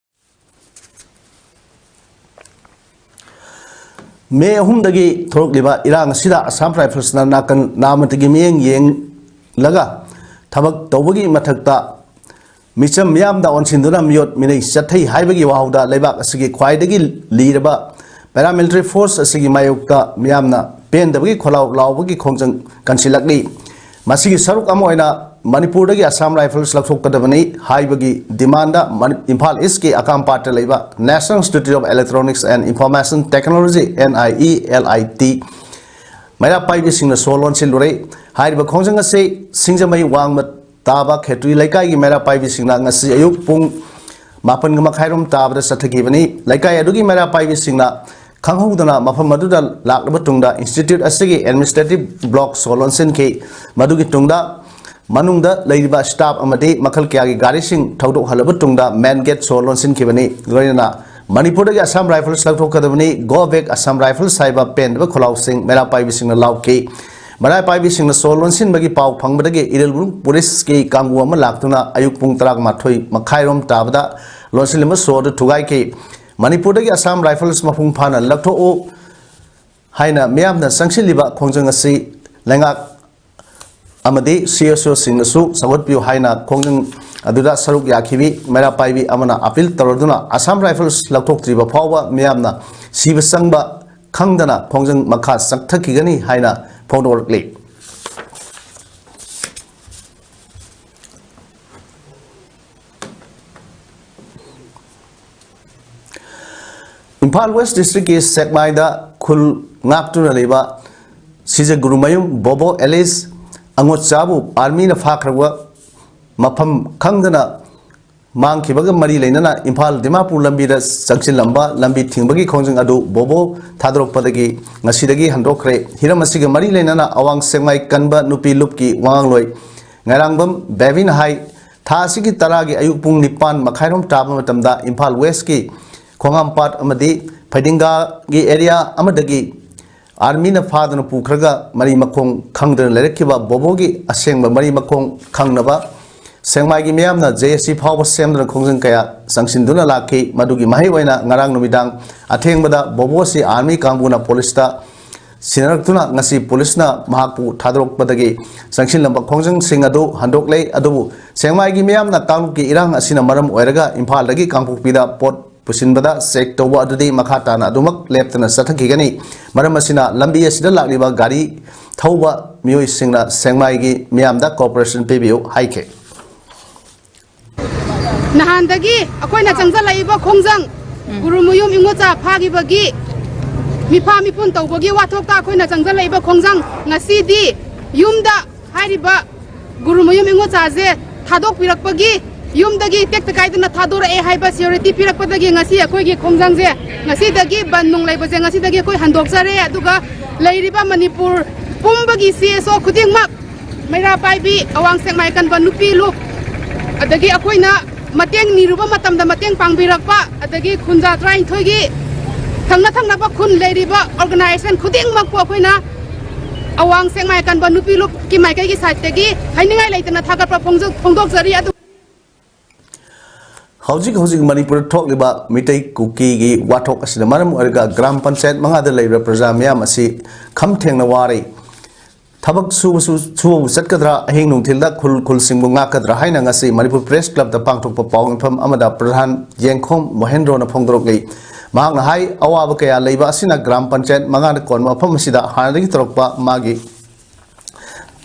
ꯃꯦ ꯑꯍꯨꯝꯗꯒꯤ ꯊꯣꯛꯂꯛꯂꯤꯕ ꯏꯔꯥꯡ ꯑꯁꯤꯗ Assam Rifles ꯅ ꯅꯥꯀꯟ ꯅꯥꯃꯇꯒꯤ ꯃꯤꯠꯌꯦꯡ ꯌꯦꯡꯂꯒ ꯊꯕꯛ ꯇꯧꯕꯒꯤ ꯃꯊꯛꯇ ꯃꯤꯆꯝ ꯃꯤꯌꯥꯝꯗ ꯑꯣꯟꯁꯤꯟꯗꯨꯅ ꯃꯤꯑꯣꯠ ꯃꯤꯅꯩ ꯆꯠꯊꯩ ꯍꯥꯏꯕꯒꯤ ꯋꯥꯍꯧꯗ ꯂꯩꯕꯥꯛ ꯑꯁꯤꯒꯤ ꯈ꯭ꯋꯥꯏꯗꯒꯤ ꯂꯤꯔꯕ paramilitary force ꯑꯁꯤꯒꯤ ꯃꯥꯌꯣꯛꯇ ꯃꯤꯌꯥꯝꯅ ꯄꯦꯟꯗꯕꯒꯤ ꯈꯣꯜꯂꯥꯎ ꯂꯥꯎꯕꯒꯤ ꯈꯣꯡꯖꯪ ꯀꯟꯁꯤꯜꯂꯛꯂꯤ꯫ ꯃꯁꯤꯒꯤ ꯁꯔꯨꯛ ꯑꯃ ꯑꯣꯏꯅ ꯃꯅꯤꯄꯨꯔꯗꯒꯤ Assam Rifles ꯂꯧꯊꯣꯛꯀꯗꯕꯅꯤ ꯍꯥꯏꯕꯒꯤ demand ꯃꯅꯤ-, ꯏꯝꯐꯥꯜ East ꯀꯤ ꯑꯀꯥꯝꯄꯥꯠꯇ ꯂꯩꯕ National Institute of Electronics and Information Technology, N I E L I T, ꯃꯩꯔꯥ ꯄꯥꯏꯕꯤꯁꯤꯡꯅ ꯁꯣ ꯂꯣꯟꯁꯤꯜꯂꯨꯔꯦ꯫ ꯍꯥꯏꯔꯤꯕ ꯈꯣꯡꯖꯪ ꯑꯁꯤ ꯁꯤꯡꯖꯃꯩ ꯋꯥꯡꯃ ꯇꯥꯕ ꯈꯦꯇ꯭ꯔꯤ ꯂꯩꯀꯥꯏꯒꯤ ꯃꯩꯔꯥ ꯄꯥꯏꯕꯤꯁꯤꯡꯅ ꯉꯁꯤ ꯑꯌꯨꯛ ꯄꯨꯡ ꯃꯥꯄꯟꯒ ꯃꯈꯥꯏꯔꯣꯝ ꯇꯥꯕꯗ ꯆꯠꯊꯈꯤꯕꯅꯤ꯫ ꯂꯩꯀꯥꯏ ꯑꯗꯨꯒꯤ ꯃꯩꯔꯥ ꯄꯥꯏꯕꯤꯁꯤꯡꯅ ꯈꯪꯍꯧꯗꯅ ꯃꯐꯝ ꯑꯗꯨꯗ ꯂꯥꯛꯂꯕ ꯇꯨꯡꯗ institute ꯑꯁꯤꯒꯤ administrative block ꯁꯣ ꯂꯣꯟꯁꯤꯟꯈꯤ꯫ ꯃꯗꯨꯒꯤ ꯇꯨꯡꯗ ꯃꯅꯨꯡꯗ ꯂꯩꯔꯤꯕ staff ꯑꯃꯗꯤ ꯃꯈꯜ ꯀꯌꯥꯒꯤ ꯒꯥꯔꯤꯁꯤꯡ ꯊꯧꯗꯣꯛꯍꯜꯂꯕ ꯇꯨꯡꯗ main gate ꯁꯣ ꯂꯣꯟꯁꯤꯟꯈꯤꯕꯅꯤ꯫ ꯂꯣꯏꯅꯅ ꯃꯅꯤꯄꯨꯔꯗꯒꯤ Assam Rifles ꯂꯧꯊꯣꯛꯀꯗꯕꯅꯤ, Go Back Assam Rifles ꯍꯥꯏꯕ ꯄꯦꯟꯗꯕ ꯈꯣꯜꯂꯥꯎꯁꯤꯡ ꯃꯩꯔꯥ ꯄꯥꯏꯕꯤꯁꯤꯡꯅ ꯂꯥꯎꯈꯤ꯫ ꯃꯩꯔꯥ ꯄꯥꯏꯕꯤꯁꯤꯡꯅ ꯁꯣ ꯂꯣꯟꯁꯤꯟꯕꯒꯤ ꯄꯥꯎ ꯐꯪꯕꯗꯒꯤ ꯏꯔꯤꯜꯕꯨꯔꯨꯝ ꯄꯨꯂꯤꯁꯀꯤ ꯀꯥꯡꯕꯨ ꯑꯃ ꯂꯥꯛꯇꯨꯅ ꯑꯌꯨꯛ ꯄꯨꯡ ꯇꯔꯥꯃꯥꯊꯣꯏ ꯃꯈꯥꯏꯔꯣꯝ ꯇꯥꯕꯗ ꯂꯣꯟꯁꯤꯜꯂꯤꯕ ꯁꯣ ꯑꯗꯨ ꯊꯨꯒꯥꯏꯈꯤ꯫ ꯃꯅꯤꯄꯨꯔꯗꯒꯤ Assam Rifles ꯃꯄꯨꯡ ꯐꯥꯅ ꯂꯧꯊꯣꯛꯎ ꯍꯥꯏꯅ ꯃꯤꯌꯥꯝꯅ ꯆꯪꯁꯤꯜꯂꯤꯕ ꯈꯣꯡꯖꯪ ꯑꯁꯤ ꯂꯩꯉꯥꯛ ꯑꯃꯗꯤ C S O ꯁꯤꯡꯅꯁꯨ ꯁꯧꯒꯠꯄꯤꯌꯨ ꯍꯥꯏꯅ ꯈꯣꯡꯖꯪ ꯑꯗꯨꯗ ꯁꯔꯨꯛ ꯌꯥꯈꯤꯕꯤ ꯃꯩꯔꯥ ꯄꯥꯏꯕꯤ ꯑꯃꯅ appeal ꯇꯧꯔꯗꯨꯅ Assam Rifles ꯂꯧꯊꯣꯛꯇ꯭ꯔꯤꯕ ꯐꯥꯎꯕ ꯃꯤꯌꯥꯝꯅ ꯁꯤꯕ ꯆꯪꯕ ꯈꯪꯗꯅ ꯈꯣꯡꯖꯪ ꯃꯈꯥ ꯆꯠꯊꯈꯤꯒꯅꯤ ꯍꯥꯏꯅ ꯐꯣꯡꯗꯣꯔꯛꯂꯤ꯫ ꯏꯝꯐꯥꯜ West District ꯀꯤ ꯁꯦꯛꯃꯥꯏꯗ ꯈꯨꯜ ꯉꯥꯛꯇꯨꯅ ꯂꯩꯕ ꯁꯤꯖ ꯒꯨꯔꯨꯃꯌꯨꯝ ꯕꯣꯕꯣ ꯑꯦꯂꯤꯁ ꯑꯉꯣꯆꯥꯕꯨ army ꯅ ꯐꯥꯈ꯭ꯔꯕ ꯃꯐꯝ ꯈꯪꯗꯅ ꯃꯥꯡꯈꯤꯕꯒ ꯃꯔꯤ ꯂꯩꯅꯅ ꯏꯝꯐꯥꯜ ꯗꯤꯃꯥꯄꯨꯔ ꯂꯝꯕꯤꯗ ꯆꯪꯁꯤꯜꯂꯝꯕ ꯂꯝꯕꯤ ꯊꯤꯡꯕꯒꯤ ꯈꯣꯡꯖꯪ ꯑꯗꯨ ꯕꯣꯕꯣ ꯊꯥꯗꯣꯔꯛꯄꯗꯒꯤ ꯉꯁꯤꯗꯒꯤ ꯍꯟꯗꯣꯛꯈ꯭ꯔꯦ꯫ ꯍꯤꯔꯝ ꯑꯁꯤꯒ ꯃꯔꯤ ꯂꯩꯅꯅ ꯑꯋꯥꯡ ꯁꯦꯛꯃꯥꯏ ꯀꯟꯕ ꯅꯨꯄꯤ ꯂꯨꯞꯀꯤ ꯋꯥꯉꯥꯡꯂꯣꯏ ꯉꯥꯏꯔꯥꯡꯕꯝ ꯕꯦꯕꯤꯅ ꯍꯥꯏ, ꯊꯥ ꯑꯁꯤꯒꯤ ꯇꯔꯥꯒꯤ ꯑꯌꯨꯛ ꯄꯨꯡ ꯅꯤꯄꯥꯟ ꯃꯈꯥꯏꯔꯣꯝ ꯇꯥꯕ ꯃꯇꯝꯗ ꯏꯝꯐꯥꯜ West ꯀꯤ ꯈꯣꯡꯉꯥꯝꯄꯥꯠ ꯑꯃꯗꯤ ꯐꯩꯗꯤꯡꯒꯥꯒꯤ area ꯑꯃꯗꯒꯤ army ꯅ ꯐꯥꯗꯨꯅ ꯄꯨꯈ꯭ꯔꯒ ꯃꯔꯤ ꯃꯈꯣꯡ ꯈꯪꯗꯅ ꯂꯩꯔꯛꯈꯤꯕ ꯕꯣꯕꯣꯒꯤ ꯑꯁꯦꯡꯕ ꯃꯔꯤ ꯃꯈꯣꯡ ꯈꯪꯅꯕ ꯁꯦꯛꯃꯥꯏꯒꯤ ꯃꯤꯌꯥꯝꯅ J S C ꯐꯥꯎꯕ ꯁꯦꯝꯗꯨꯅ ꯈꯣꯡꯖꯪ ꯀꯌꯥ ꯆꯪꯁꯤꯟꯗꯨꯅ ꯂꯥꯛꯈꯤ꯫ ꯃꯗꯨꯒꯤ ꯃꯍꯩ ꯑꯣꯏꯅ ꯉꯔꯥꯡ ꯅꯨꯃꯤꯗꯥꯡ ꯑꯊꯦꯡꯕꯗ ꯕꯣꯕꯣ ꯑꯁꯤ army ꯀꯥꯡꯕꯨꯅ ꯄꯨꯂꯤꯁꯇ ꯁꯤꯟꯅꯔꯛꯇꯨꯅ ꯉꯁꯤ ꯄꯨꯂꯤꯁꯅ ꯃꯍꯥꯛꯄꯨ ꯊꯥꯗꯣꯔꯛꯄꯗꯒꯤ ꯆꯪꯁꯤꯜꯂꯝꯕ ꯈꯣꯡꯖꯪꯁꯤꯡ ꯑꯗꯨ ꯍꯟꯗꯣꯛꯂꯦ꯫ ꯑꯗꯨꯕꯨ ꯁꯦꯛꯃꯥꯏꯒꯤ ꯃꯤꯌꯥꯝꯅ ꯀꯥꯡꯂꯨꯞꯀꯤ ꯏꯔꯥꯡ ꯑꯁꯤꯅ ꯃꯔꯝ ꯑꯣꯏꯔꯒ ꯏꯝꯐꯥꯜꯗꯒꯤ ꯀꯥꯡꯄꯣꯛꯄꯤꯗ ꯄꯣꯠ ꯄꯨꯁꯤꯟꯕꯗ check ꯇꯧꯕ ꯑꯗꯨꯗꯤ ꯃꯈꯥ ꯇꯥꯅ ꯑꯗꯨꯃꯛ ꯂꯦꯞꯇꯅ ꯆꯠꯊꯈꯤꯒꯅꯤ꯫ ꯃꯔꯝ ꯑꯁꯤꯅ ꯂꯝꯕꯤ ꯑꯁꯤꯗ ꯂꯥꯛꯂꯤꯕ ꯒꯥꯔꯤ ꯊꯧꯕ ꯃꯤꯑꯣꯏꯁꯤꯡꯅ ꯁꯦꯛꯃꯥꯏꯒꯤ ꯃꯤꯌꯥꯝꯗ cooperation ꯄꯤꯕꯤꯌꯨ ꯍꯥꯏꯈꯤ꯫ ꯅꯍꯥꯟꯗꯒꯤ ꯑꯩꯈꯣꯏꯅ ꯆꯪꯁꯤꯜꯂꯛꯏꯕ ꯈꯣꯡꯖꯪ, ꯎꯝ꯫ ꯒꯨꯔꯨꯃꯌꯨꯝ ꯏꯉꯣꯆꯥ ꯐꯥꯈꯤꯕꯒꯤ ꯃꯤꯐꯥ ꯃꯤꯄꯨꯟ ꯇꯧꯕꯒꯤ ꯋꯥꯊꯣꯛꯇ ꯑꯩꯈꯣꯏꯅ ꯆꯪꯁꯤꯜꯂꯛꯏꯕ ꯈꯣꯡꯖꯪ, ꯉꯁꯤꯗꯤ ꯌꯨꯝꯗ ꯍꯥꯏꯔꯤꯕ ꯒꯨꯔꯨꯃꯌꯨꯝ ꯏꯉꯣꯆꯥꯁꯦ ꯊꯥꯗꯣꯛꯄꯤꯔꯛꯄꯒꯤ, ꯌꯨꯝꯗꯒꯤ ꯇꯦꯛꯇ ꯀꯥꯏꯗꯅ ꯊꯥꯗꯣꯔꯛꯑꯦ ꯍꯥꯏꯕ surety ꯄꯤꯔꯛꯄꯗꯒꯤ ꯉꯁꯤ ꯑꯩꯈꯣꯏꯒꯤ ꯈꯣꯡꯖꯪꯁꯦ, ꯉꯁꯤꯗꯒꯤ ꯕꯟ ꯅꯨꯡ ꯂꯩꯕꯁꯦ ꯉꯁꯤꯗꯒꯤ ꯑꯩꯈꯣꯏ ꯍꯟꯗꯣꯛꯆꯔꯦ꯫ ꯑꯗꯨꯒ ꯂꯩꯔꯤꯕ ꯃꯅꯤꯄꯨꯔ ꯄꯨꯝꯕꯒꯤ C S O ꯈꯨꯗꯤꯡꯃꯛ ꯃꯩꯔꯥ ꯄꯥꯏꯕꯤ, ꯑꯋꯥꯡ ꯁꯦꯛꯃꯥꯏ ꯀꯟꯕ ꯅꯨꯄꯤ ꯂꯨꯞ, ꯑꯗꯒꯤ ꯑꯩꯈꯣꯏꯅ ꯃꯇꯦꯡ ꯅꯤꯔꯨꯕ ꯃꯇꯝꯗ ꯃꯇꯦꯡ ꯄꯥꯡꯕꯤꯔꯛꯄ, ꯑꯗꯒꯤ ꯈꯨꯟꯖꯥ ꯇꯔꯥꯅꯤꯊꯣꯏꯒꯤ ꯊꯪꯅ ꯊꯪꯅꯕ ꯈꯨꯟ ꯂꯩꯔꯤꯕ organization ꯈꯨꯗꯤꯡꯃꯛꯄꯨ ꯑꯩꯈꯣꯏꯅ ꯑꯋꯥꯡ ꯁꯦꯛꯃꯥꯏ ꯀꯟꯕ ꯅꯨꯄꯤ ꯂꯨꯞꯀꯤ ꯃꯥꯏꯀꯩꯒꯤ side ꯇꯒꯤ ꯍꯥꯏꯅꯤꯡꯉꯥꯏ ꯂꯩꯇꯅ ꯊꯥꯒꯠꯄ ꯐꯣꯡꯖ-, ꯐꯣꯡꯗꯣꯛꯆꯔꯤ꯫ ꯑꯗꯨ ꯍꯧꯖꯤꯛ ꯍꯧꯖꯤꯛ ꯃꯅꯤꯄꯨꯔꯗ ꯊꯣꯛꯂꯤꯕ ꯃꯤꯇꯩ ꯀꯨꯀꯤꯒꯤ ꯋꯥꯊꯣꯛ ꯑꯁꯤꯅ ꯃꯔꯝ ꯑꯣꯏꯔꯒ ꯒ꯭ꯔꯥꯝ ꯄꯟꯆꯥꯌꯠ ꯃꯉꯥꯗ ꯂꯩꯔꯤꯕ ꯄ꯭ꯔꯖꯥ ꯃꯤꯌꯥꯝ ꯑꯁꯤ ꯈꯝ ꯊꯦꯡꯅ ꯋꯥꯔꯤ꯫ ꯊꯕꯛ ꯁꯨꯕꯁꯨ, ꯁꯨꯕꯕꯨ ꯆꯠꯀꯗ꯭ꯔꯥ, ꯑꯍꯤꯡ ꯅꯨꯡꯊꯤꯜꯗ ꯈꯨꯜ, ꯈꯨꯜꯁꯤꯡꯕꯨ ꯉꯥꯛꯀꯗ꯭ꯔꯥ ꯍꯥꯏꯅ ꯉꯁꯤ ꯃꯅꯤꯄꯨꯔ ꯄ꯭ꯔꯦꯁ ꯀ꯭ꯂꯕꯇ ꯄꯥꯡꯊꯣꯛꯄ ꯄꯥꯎ ꯃꯤꯐꯝ ꯑꯃꯗ ꯄ꯭ꯔꯙꯥꯟ ꯌꯦꯡꯈꯣꯝ ꯃꯣꯍꯦꯟꯗ꯭ꯔꯣꯅ ꯐꯣꯡꯗꯣꯔꯛꯂꯤ꯫ ꯃꯍꯥꯛꯅ ꯍꯥꯏ, ꯑꯋꯥꯕ ꯀꯌꯥ ꯂꯩꯕ ꯑꯁꯤꯅ ꯒ꯭ꯔꯥꯝ ꯄꯟꯆꯥꯌꯠ ꯃꯉꯥꯗ ꯀꯣꯟꯕ ꯃꯐꯝ ꯑꯁꯤꯗ ꯍꯥꯟꯅꯗꯒꯤ ꯇꯧꯔꯛꯄ ꯃꯥꯒꯤ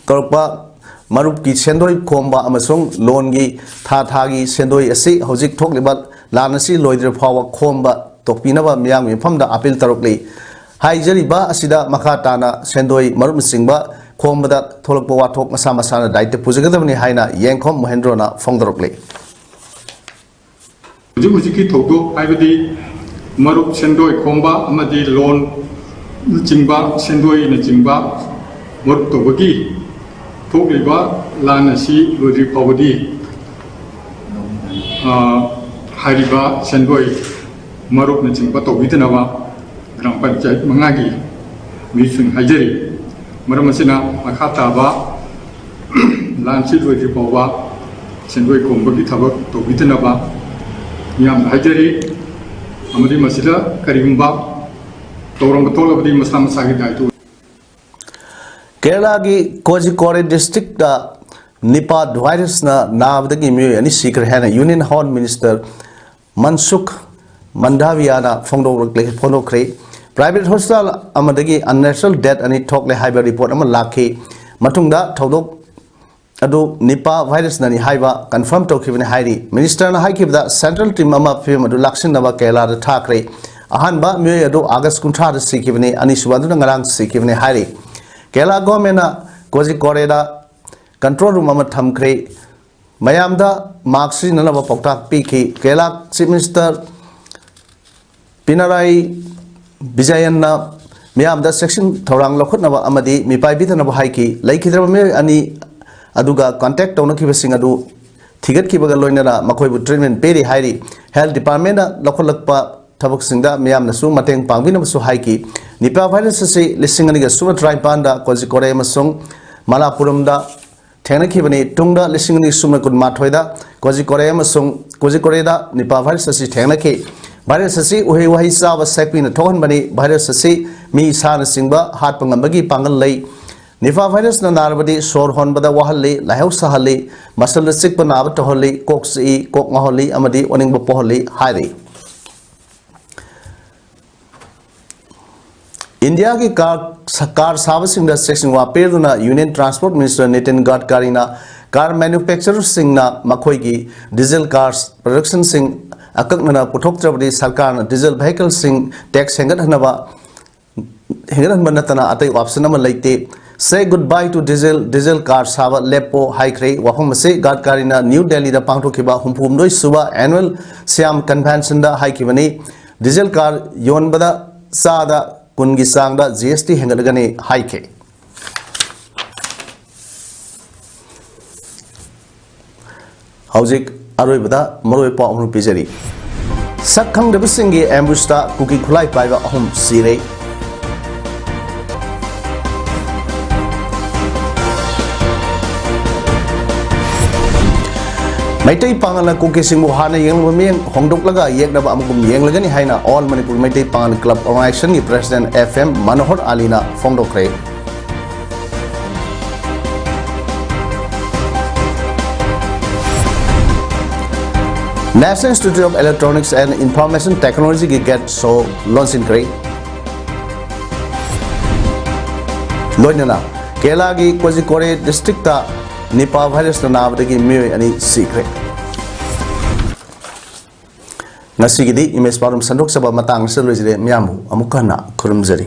ꯇꯧꯔꯛꯄ ꯃꯔꯨꯞꯀꯤ ꯁꯦꯟꯗꯣꯏ ꯈꯣꯝꯕ ꯑꯃꯁꯨꯡ ꯂꯣꯟꯒꯤ ꯊꯥ ꯊꯥꯒꯤ ꯁꯦꯟꯗꯣꯏ ꯑꯁꯤ ꯍꯧꯖꯤꯛ ꯊꯣꯛꯂꯤꯕ ꯂꯥꯟ ꯑꯁꯤ ꯂꯣꯏꯗ꯭ꯔꯤꯕ ꯐꯥꯎꯕ ꯈꯣꯝꯕ ꯇꯣꯛꯄꯤꯅꯕ ꯃꯤꯌꯥꯝꯒꯤ ꯃꯐꯝꯗ ꯑꯥꯄꯤꯜ ꯇꯧꯔꯛꯂꯤ꯫ ꯍꯥꯏꯖꯔꯤꯕ ꯑꯁꯤꯗ ꯃꯈꯥ ꯇꯥꯅ ꯁꯦꯟꯗꯣꯏ ꯃꯔꯨꯞꯅꯆꯤꯡꯕ ꯈꯣꯝꯕꯗ ꯊꯣꯛꯂꯛꯄ ꯋꯥꯊꯣꯛ ꯃꯁꯥ ꯃꯁꯥꯅ ꯗꯥꯏꯇ ꯄꯨꯖꯒꯗꯕꯅꯤ ꯍꯥꯏꯅ ꯌꯦꯡꯈꯣꯝ ꯃꯣꯍꯦꯟꯗ꯭ꯔꯣꯅ ꯐꯣꯡꯗꯣꯔꯛꯂꯤ꯫ ꯍꯧꯖꯤꯛ ꯍꯧꯖꯤꯛꯀꯤ ꯊꯧꯗꯣꯛ ꯍꯥꯏꯕꯗꯤ ꯃꯔꯨꯞ ꯁꯦꯟꯗꯣꯏ ꯈꯣꯝꯕ ꯑꯃꯗꯤ ꯂꯣꯟꯅꯆꯤꯡꯕ, ꯁꯦꯟꯗꯣꯏꯅꯆꯤꯡꯕ ꯃꯔꯨꯞ ꯇꯧꯕꯒꯤ ꯊꯣꯛꯂꯤꯕ ꯂꯥꯟ ꯑꯁꯤ ꯂꯣꯏꯗ꯭ꯔꯤ ꯐꯥꯎꯕꯗꯤ, ꯑ, ꯍꯥꯏꯔꯤꯕ ꯁꯦꯟꯗꯣꯏ ꯃꯔꯨꯞꯅꯆꯤꯡꯕ ꯇꯧꯕꯤꯗꯅꯕ ꯒ꯭ꯔꯥꯝ ꯄꯟꯆꯥꯌꯠ ꯃꯉꯥꯒꯤ ꯃꯤꯁꯤꯡ ꯍꯥꯏꯖꯔꯤ꯫ ꯃꯔꯝ ꯑꯁꯤꯅ ꯃꯈꯥ ꯇꯥꯕ ꯂꯥꯟꯁꯤ ꯂꯣꯏꯗ꯭ꯔꯤ ꯐꯥꯎꯕ ꯁꯦꯟꯗꯣꯏ ꯈꯣꯝꯕꯒꯤ ꯊꯕꯛ ꯇꯧꯕꯤꯗꯅꯕ ꯃꯤꯌꯥꯝꯗ ꯍꯥꯏꯖꯔꯤ꯫ ꯑꯃꯗꯤ ꯃꯁꯤꯗ ꯀꯔꯤꯒꯨꯝꯕ ꯇꯧꯔꯝꯕ ꯊꯣꯛꯂꯕꯗꯤ ꯃꯁꯥ ꯃꯁꯥꯒꯤ ꯗꯥꯏꯇ꯭ꯋ꯫ ꯀꯦꯔꯂꯥꯒꯤ ꯀꯣꯖꯤꯀꯣꯔꯦ ꯗꯤꯁꯇ꯭ꯔꯤꯛꯇ ꯅꯤꯄꯥ ꯚꯥꯏꯔꯁꯅ ꯅꯥꯕꯗꯒꯤ ꯃꯤꯑꯣꯏ ꯑꯅꯤ ꯁꯤꯈ꯭ꯔꯦ ꯍꯥꯏꯅ ꯌꯨꯅꯤꯌꯟ ꯍꯣꯝ ꯃꯤꯅꯤꯁꯇꯔ ꯃꯟꯁꯨꯈ ꯃꯟꯗꯥꯚꯤꯌꯥꯅ ꯐꯣꯡꯗꯣꯛꯂꯛꯂꯦ-, ꯐꯣꯡꯗꯣꯛꯈ꯭ꯔꯦ꯫ ꯄ꯭ꯔꯥꯏꯚꯦꯠ ꯍꯣꯁꯄꯤꯇꯥꯜ ꯑꯃꯗꯒꯤ unnatural death ꯑꯅꯤ ꯊꯣꯛꯂꯦ ꯍꯥꯏꯕ ꯔꯤꯄꯣꯔꯠ ꯑꯃ ꯂꯥꯛꯈꯤ꯫ ꯃꯇꯨꯡꯗ ꯊꯧꯗꯣꯛ ꯑꯗꯨ ꯅꯤꯄꯥ ꯚꯥꯏꯔꯁꯅꯅꯤ ꯍꯥꯏꯕ ꯀꯟꯐꯥꯔꯝ ꯇꯧꯈꯤꯕꯅꯤ ꯍꯥꯏꯔꯤ꯫ ꯃꯤꯅꯤꯁꯇꯔꯅ ꯍꯥꯏꯈꯤꯕꯗ ꯁꯦꯟꯇ꯭ꯔꯦꯜ ꯇꯤꯝ ꯑꯃ ꯐꯤꯚꯝ ꯑꯗꯨ ꯂꯥꯛꯁꯤꯟꯅꯕ ꯀꯦꯔꯂꯥꯗ ꯊꯥꯈ꯭ꯔꯦ꯫ ꯑꯍꯥꯟꯕ ꯃꯤꯑꯣꯏ ꯑꯗꯨ ꯑꯥꯒꯁ ꯀꯨꯟꯊ꯭ꯔꯥꯗ ꯁꯤꯈꯤꯕꯅꯤ, ꯑꯅꯤꯁꯨꯕ ꯑꯗꯨꯅ ꯉꯔꯥꯡ ꯁꯤꯈꯤꯕꯅꯤ ꯍꯥꯏꯔꯤ꯫ ꯀꯦꯔꯂꯥ ꯒꯣꯔꯃꯦꯟꯅ ꯀꯣꯖꯤꯀꯣꯔꯦꯗ ꯀꯟꯇ꯭ꯔꯣꯜ ꯔꯨꯝ ꯑꯃ ꯊꯝꯈ꯭ꯔꯦ꯫ ꯃꯌꯥꯝꯗ ꯃꯥꯛꯁ ꯁꯤꯖꯤꯟꯅꯅꯕ ꯄꯥꯎꯇꯥꯛ ꯄꯤꯈꯤ꯫ ꯀꯦꯔꯂꯥ ꯆꯤꯐ ꯃꯤꯅꯤꯁꯇꯔ ꯄꯤꯅꯔꯥꯏ ꯕꯤꯖꯌꯟꯅ ꯃꯤꯌꯥꯝꯗ ꯆꯦꯛꯁꯤꯟ ꯊꯧꯔꯥꯡ ꯂꯧꯈꯠꯅꯕ ꯑꯃꯗꯤ ꯃꯤꯄꯥꯏꯕꯤꯗꯅꯕ ꯍꯥꯏꯈꯤ꯫ ꯂꯩꯈꯤꯗ꯭ꯔꯕ ꯃꯤꯑꯣꯏ ꯑꯅꯤ ꯑꯗꯨꯒ ꯀꯟꯇꯦꯛ ꯇꯧꯅꯈꯤꯕꯁꯤꯡ ꯑꯗꯨ ꯊꯤꯒꯠꯈꯤꯕꯒ ꯂꯣꯏꯅꯅ ꯃꯈꯣꯏꯕꯨ ꯇ꯭ꯔꯤꯠꯃꯦꯟ ꯄꯤꯔꯤ ꯍꯥꯏꯔꯤ꯫ ꯍꯦꯜꯊ ꯗꯤꯄꯥꯔꯠꯃꯦꯟꯅ ꯂꯧꯈꯠꯂꯛꯄ ꯊꯕꯛꯁꯤꯡꯗ ꯃꯤꯌꯥꯝꯅꯁꯨ ꯃꯇꯦꯡ ꯄꯥꯡꯕꯤꯅꯕꯁꯨ ꯍꯥꯏꯈꯤ꯫ ꯅꯤꯄꯥ ꯚꯥꯏꯔꯁ ꯑꯁꯤ ꯂꯤꯁꯤꯡ ꯑꯅꯤꯒ ꯁꯨꯞꯅ ꯇꯔꯥꯅꯤꯄꯥꯟꯗ ꯀꯣꯖꯤꯀꯣꯔꯦ ꯑꯃꯁꯨꯡ ꯃꯂꯥꯄꯨꯔꯝꯗ ꯊꯦꯡꯅꯈꯤꯕꯅꯤ꯫ ꯇꯨꯡꯗ ꯂꯤꯁꯤꯡ ꯑꯅꯤ ꯁꯨꯞꯅ ꯀꯨꯟꯃꯥꯊꯣꯏꯗ ꯀꯣꯖꯤꯀꯣꯔꯦ ꯑꯃꯁꯨꯡ ꯀꯣꯖꯤꯀꯣꯔꯦꯗ ꯅꯤꯄꯥ ꯚꯥꯏꯔꯁ ꯑꯁꯤ ꯊꯦꯡꯅꯈꯤ꯫ ꯚꯥꯏꯔꯁ ꯑꯁꯤ ꯎꯍꯩ ꯋꯥꯍꯩ ꯆꯥꯕ ꯁꯦꯛꯄꯤꯅ ꯊꯣꯛꯍꯟꯕꯅꯤ꯫ ꯚꯥꯏꯔꯁ ꯑꯁꯤ ꯃꯤ, ꯁꯥꯅꯆꯤꯡꯕ ꯍꯥꯠꯄ ꯉꯝꯕꯒꯤ ꯄꯥꯡꯒꯜ ꯂꯩ꯫ ꯅꯤꯄꯥ ꯚꯥꯏꯔꯁꯅ ꯅꯥꯔꯕꯗꯤ ꯁꯣꯔ ꯍꯣꯟꯕꯗ ꯋꯥꯍꯜꯂꯤ, ꯂꯥꯏꯍꯧ ꯁꯥꯍꯜꯂꯤ, ꯃꯁꯜꯗ ꯆꯤꯛꯄ ꯅꯥꯕ ꯇꯧꯍꯜꯂꯤ, ꯀꯣꯛ ꯆꯤꯛꯏ, ꯀꯣꯛ ꯉꯥꯎꯍꯜꯂꯤ ꯑꯃꯗꯤ ꯑꯣꯅꯤꯡꯕ ꯄꯣꯛꯍꯜꯂꯤ ꯍꯥꯏꯔꯤ꯫ ꯏꯟꯗꯤꯌꯥꯒꯤ ꯀꯥꯔ, ꯀꯥꯔ ꯁꯥꯕꯁꯤꯡꯗ ꯆꯦꯛꯁꯤꯟꯋꯥ ꯄꯤꯔꯗꯨꯅ ꯌꯨꯅꯤꯌꯟ ꯇ꯭ꯔꯥꯟꯁꯄꯣꯔꯠ ꯃꯤꯅꯤꯁꯇꯔ ꯅꯤꯇꯤꯟ ꯒꯗꯀꯥꯔꯤꯅ ꯀꯥꯔ ꯃꯦꯅꯨꯐꯦꯛꯆꯔꯔꯁꯤꯡꯅ ꯃꯈꯣꯏꯒꯤ ꯗꯤꯖꯜ ꯀꯥꯔ ꯄ꯭ꯔꯗꯛꯁꯟꯁꯤꯡ ꯑꯀꯛꯅꯅ ꯄꯨꯊꯣꯛꯇ꯭ꯔꯕꯗꯤ ꯁꯔꯀꯥꯔꯅ ꯗꯤꯖꯜ ꯚꯦꯍꯤꯀꯜꯁꯤꯡ ꯇꯦꯛꯁ ꯍꯦꯟꯒꯠꯍꯟꯅꯕ, ꯍꯦꯟꯒꯠꯍꯟꯕ ꯅꯠꯇꯅ ꯑꯇꯩ ꯑꯣꯞꯁꯟ ꯑꯃ ꯂꯩꯇꯦ꯫ Say goodbye to diesel, diesel car ꯁꯥꯕ ꯂꯦꯞꯄꯣ ꯍꯥꯏꯈ꯭ꯔꯦ꯫ ꯋꯥꯐꯝ ꯑꯁꯤ ꯒꯗꯀꯥꯔꯤꯅ ꯅ꯭ꯌꯨ ꯗꯦꯜꯂꯤꯗ ꯄꯥꯡꯊꯣꯛꯈꯤꯕ ꯍꯨꯝꯐꯨꯍꯨꯝꯗꯣꯏ ꯁꯨꯕ ꯑꯦꯅꯨꯑꯦꯜ ꯁꯤꯌꯥꯝ ꯀꯟꯚꯦꯟꯁꯟꯗ ꯍꯥꯏꯈꯤꯕꯅꯤ꯫ ꯗꯤꯖꯜ ꯀꯥꯔ ꯌꯣꯟꯕꯗ ꯆꯥꯗ ꯀꯨꯟꯒꯤ ꯆꯥꯡꯗ ꯖꯤ ꯑꯦꯁ ꯇꯤ ꯍꯦꯟꯒꯠꯂꯒꯅꯤ ꯍꯥꯏꯈꯤ꯫ ꯍꯧꯖꯤꯛ ꯑꯔꯣꯏꯕꯗ ꯃꯔꯨꯑꯣꯏꯕ ꯄꯥꯎ ꯑꯃ ꯄꯤꯖꯔꯤ꯫ ꯁꯛ ꯈꯪꯗꯕꯁꯤꯡꯒꯤ ꯑꯦꯝꯕꯨꯁꯇ ꯀꯨꯀꯤ ꯈꯨꯠꯂꯥꯏ ꯄꯥꯏꯕ ꯑꯍꯨꯝ ꯁꯤꯔꯦ꯫ ꯃꯩꯇꯩ ꯄꯥꯉꯜꯅ ꯀꯨꯀꯤꯁꯤꯡꯕꯨ ꯍꯥꯟꯅ ꯌꯦꯡꯂꯝꯕ ꯃꯤꯠꯌꯦꯡ ꯍꯣꯡꯗꯣꯛꯂꯒ ꯌꯦꯡꯅꯕ ꯑꯃꯒꯨꯝ ꯌꯦꯡꯂꯒꯅꯤ ꯍꯥꯏꯅ ꯑꯣꯜ ꯃꯅꯤꯄꯨꯔ ꯃꯩꯇꯩ ꯄꯥꯉꯜ ꯀ꯭ꯂꯕ ꯑꯣꯔꯒꯅꯥꯏꯖꯦꯁꯟꯒꯤ ꯄ꯭ꯔꯦꯁꯤꯗꯦꯟꯠ ꯑꯦꯐ ꯑꯦꯝ ꯃꯅꯣꯍꯔ ꯑꯂꯤꯅ ꯐꯣꯡꯗꯣꯛꯈ꯭ꯔꯦ꯫ National Institute of Electronics and Information Technology ꯒꯤ ꯒꯦꯠ ꯁꯣ ꯂꯣꯟꯁꯤꯟꯈ꯭ꯔꯦ꯫ ꯂꯣꯏꯅꯅ ꯀꯦꯔꯂꯥꯒꯤ ꯀꯣꯖꯤꯀꯣꯔꯦ ꯗꯤꯁꯇ꯭ꯔꯤꯛꯇ ꯅꯤꯄꯥ ꯚꯥꯏꯔꯁꯅ ꯅꯥꯕꯗꯒꯤ ꯃꯤꯑꯣꯏ ꯑꯅꯤ ꯁꯤꯈ꯭ꯔꯦ꯫ ꯉꯁꯤꯒꯤꯗꯤ ꯏꯃꯦꯖ ꯄꯥꯎꯗꯝ ꯁꯟꯗꯣꯛꯆꯕ ꯃꯇꯥꯡ ꯑꯁꯤꯗ ꯂꯣꯏꯁꯤꯜꯂꯦ꯫ ꯃꯤꯌꯥꯝꯕꯨ ꯑꯃꯨꯛ ꯍꯟꯅ ꯈꯨꯔꯨꯝꯖꯔꯤ꯫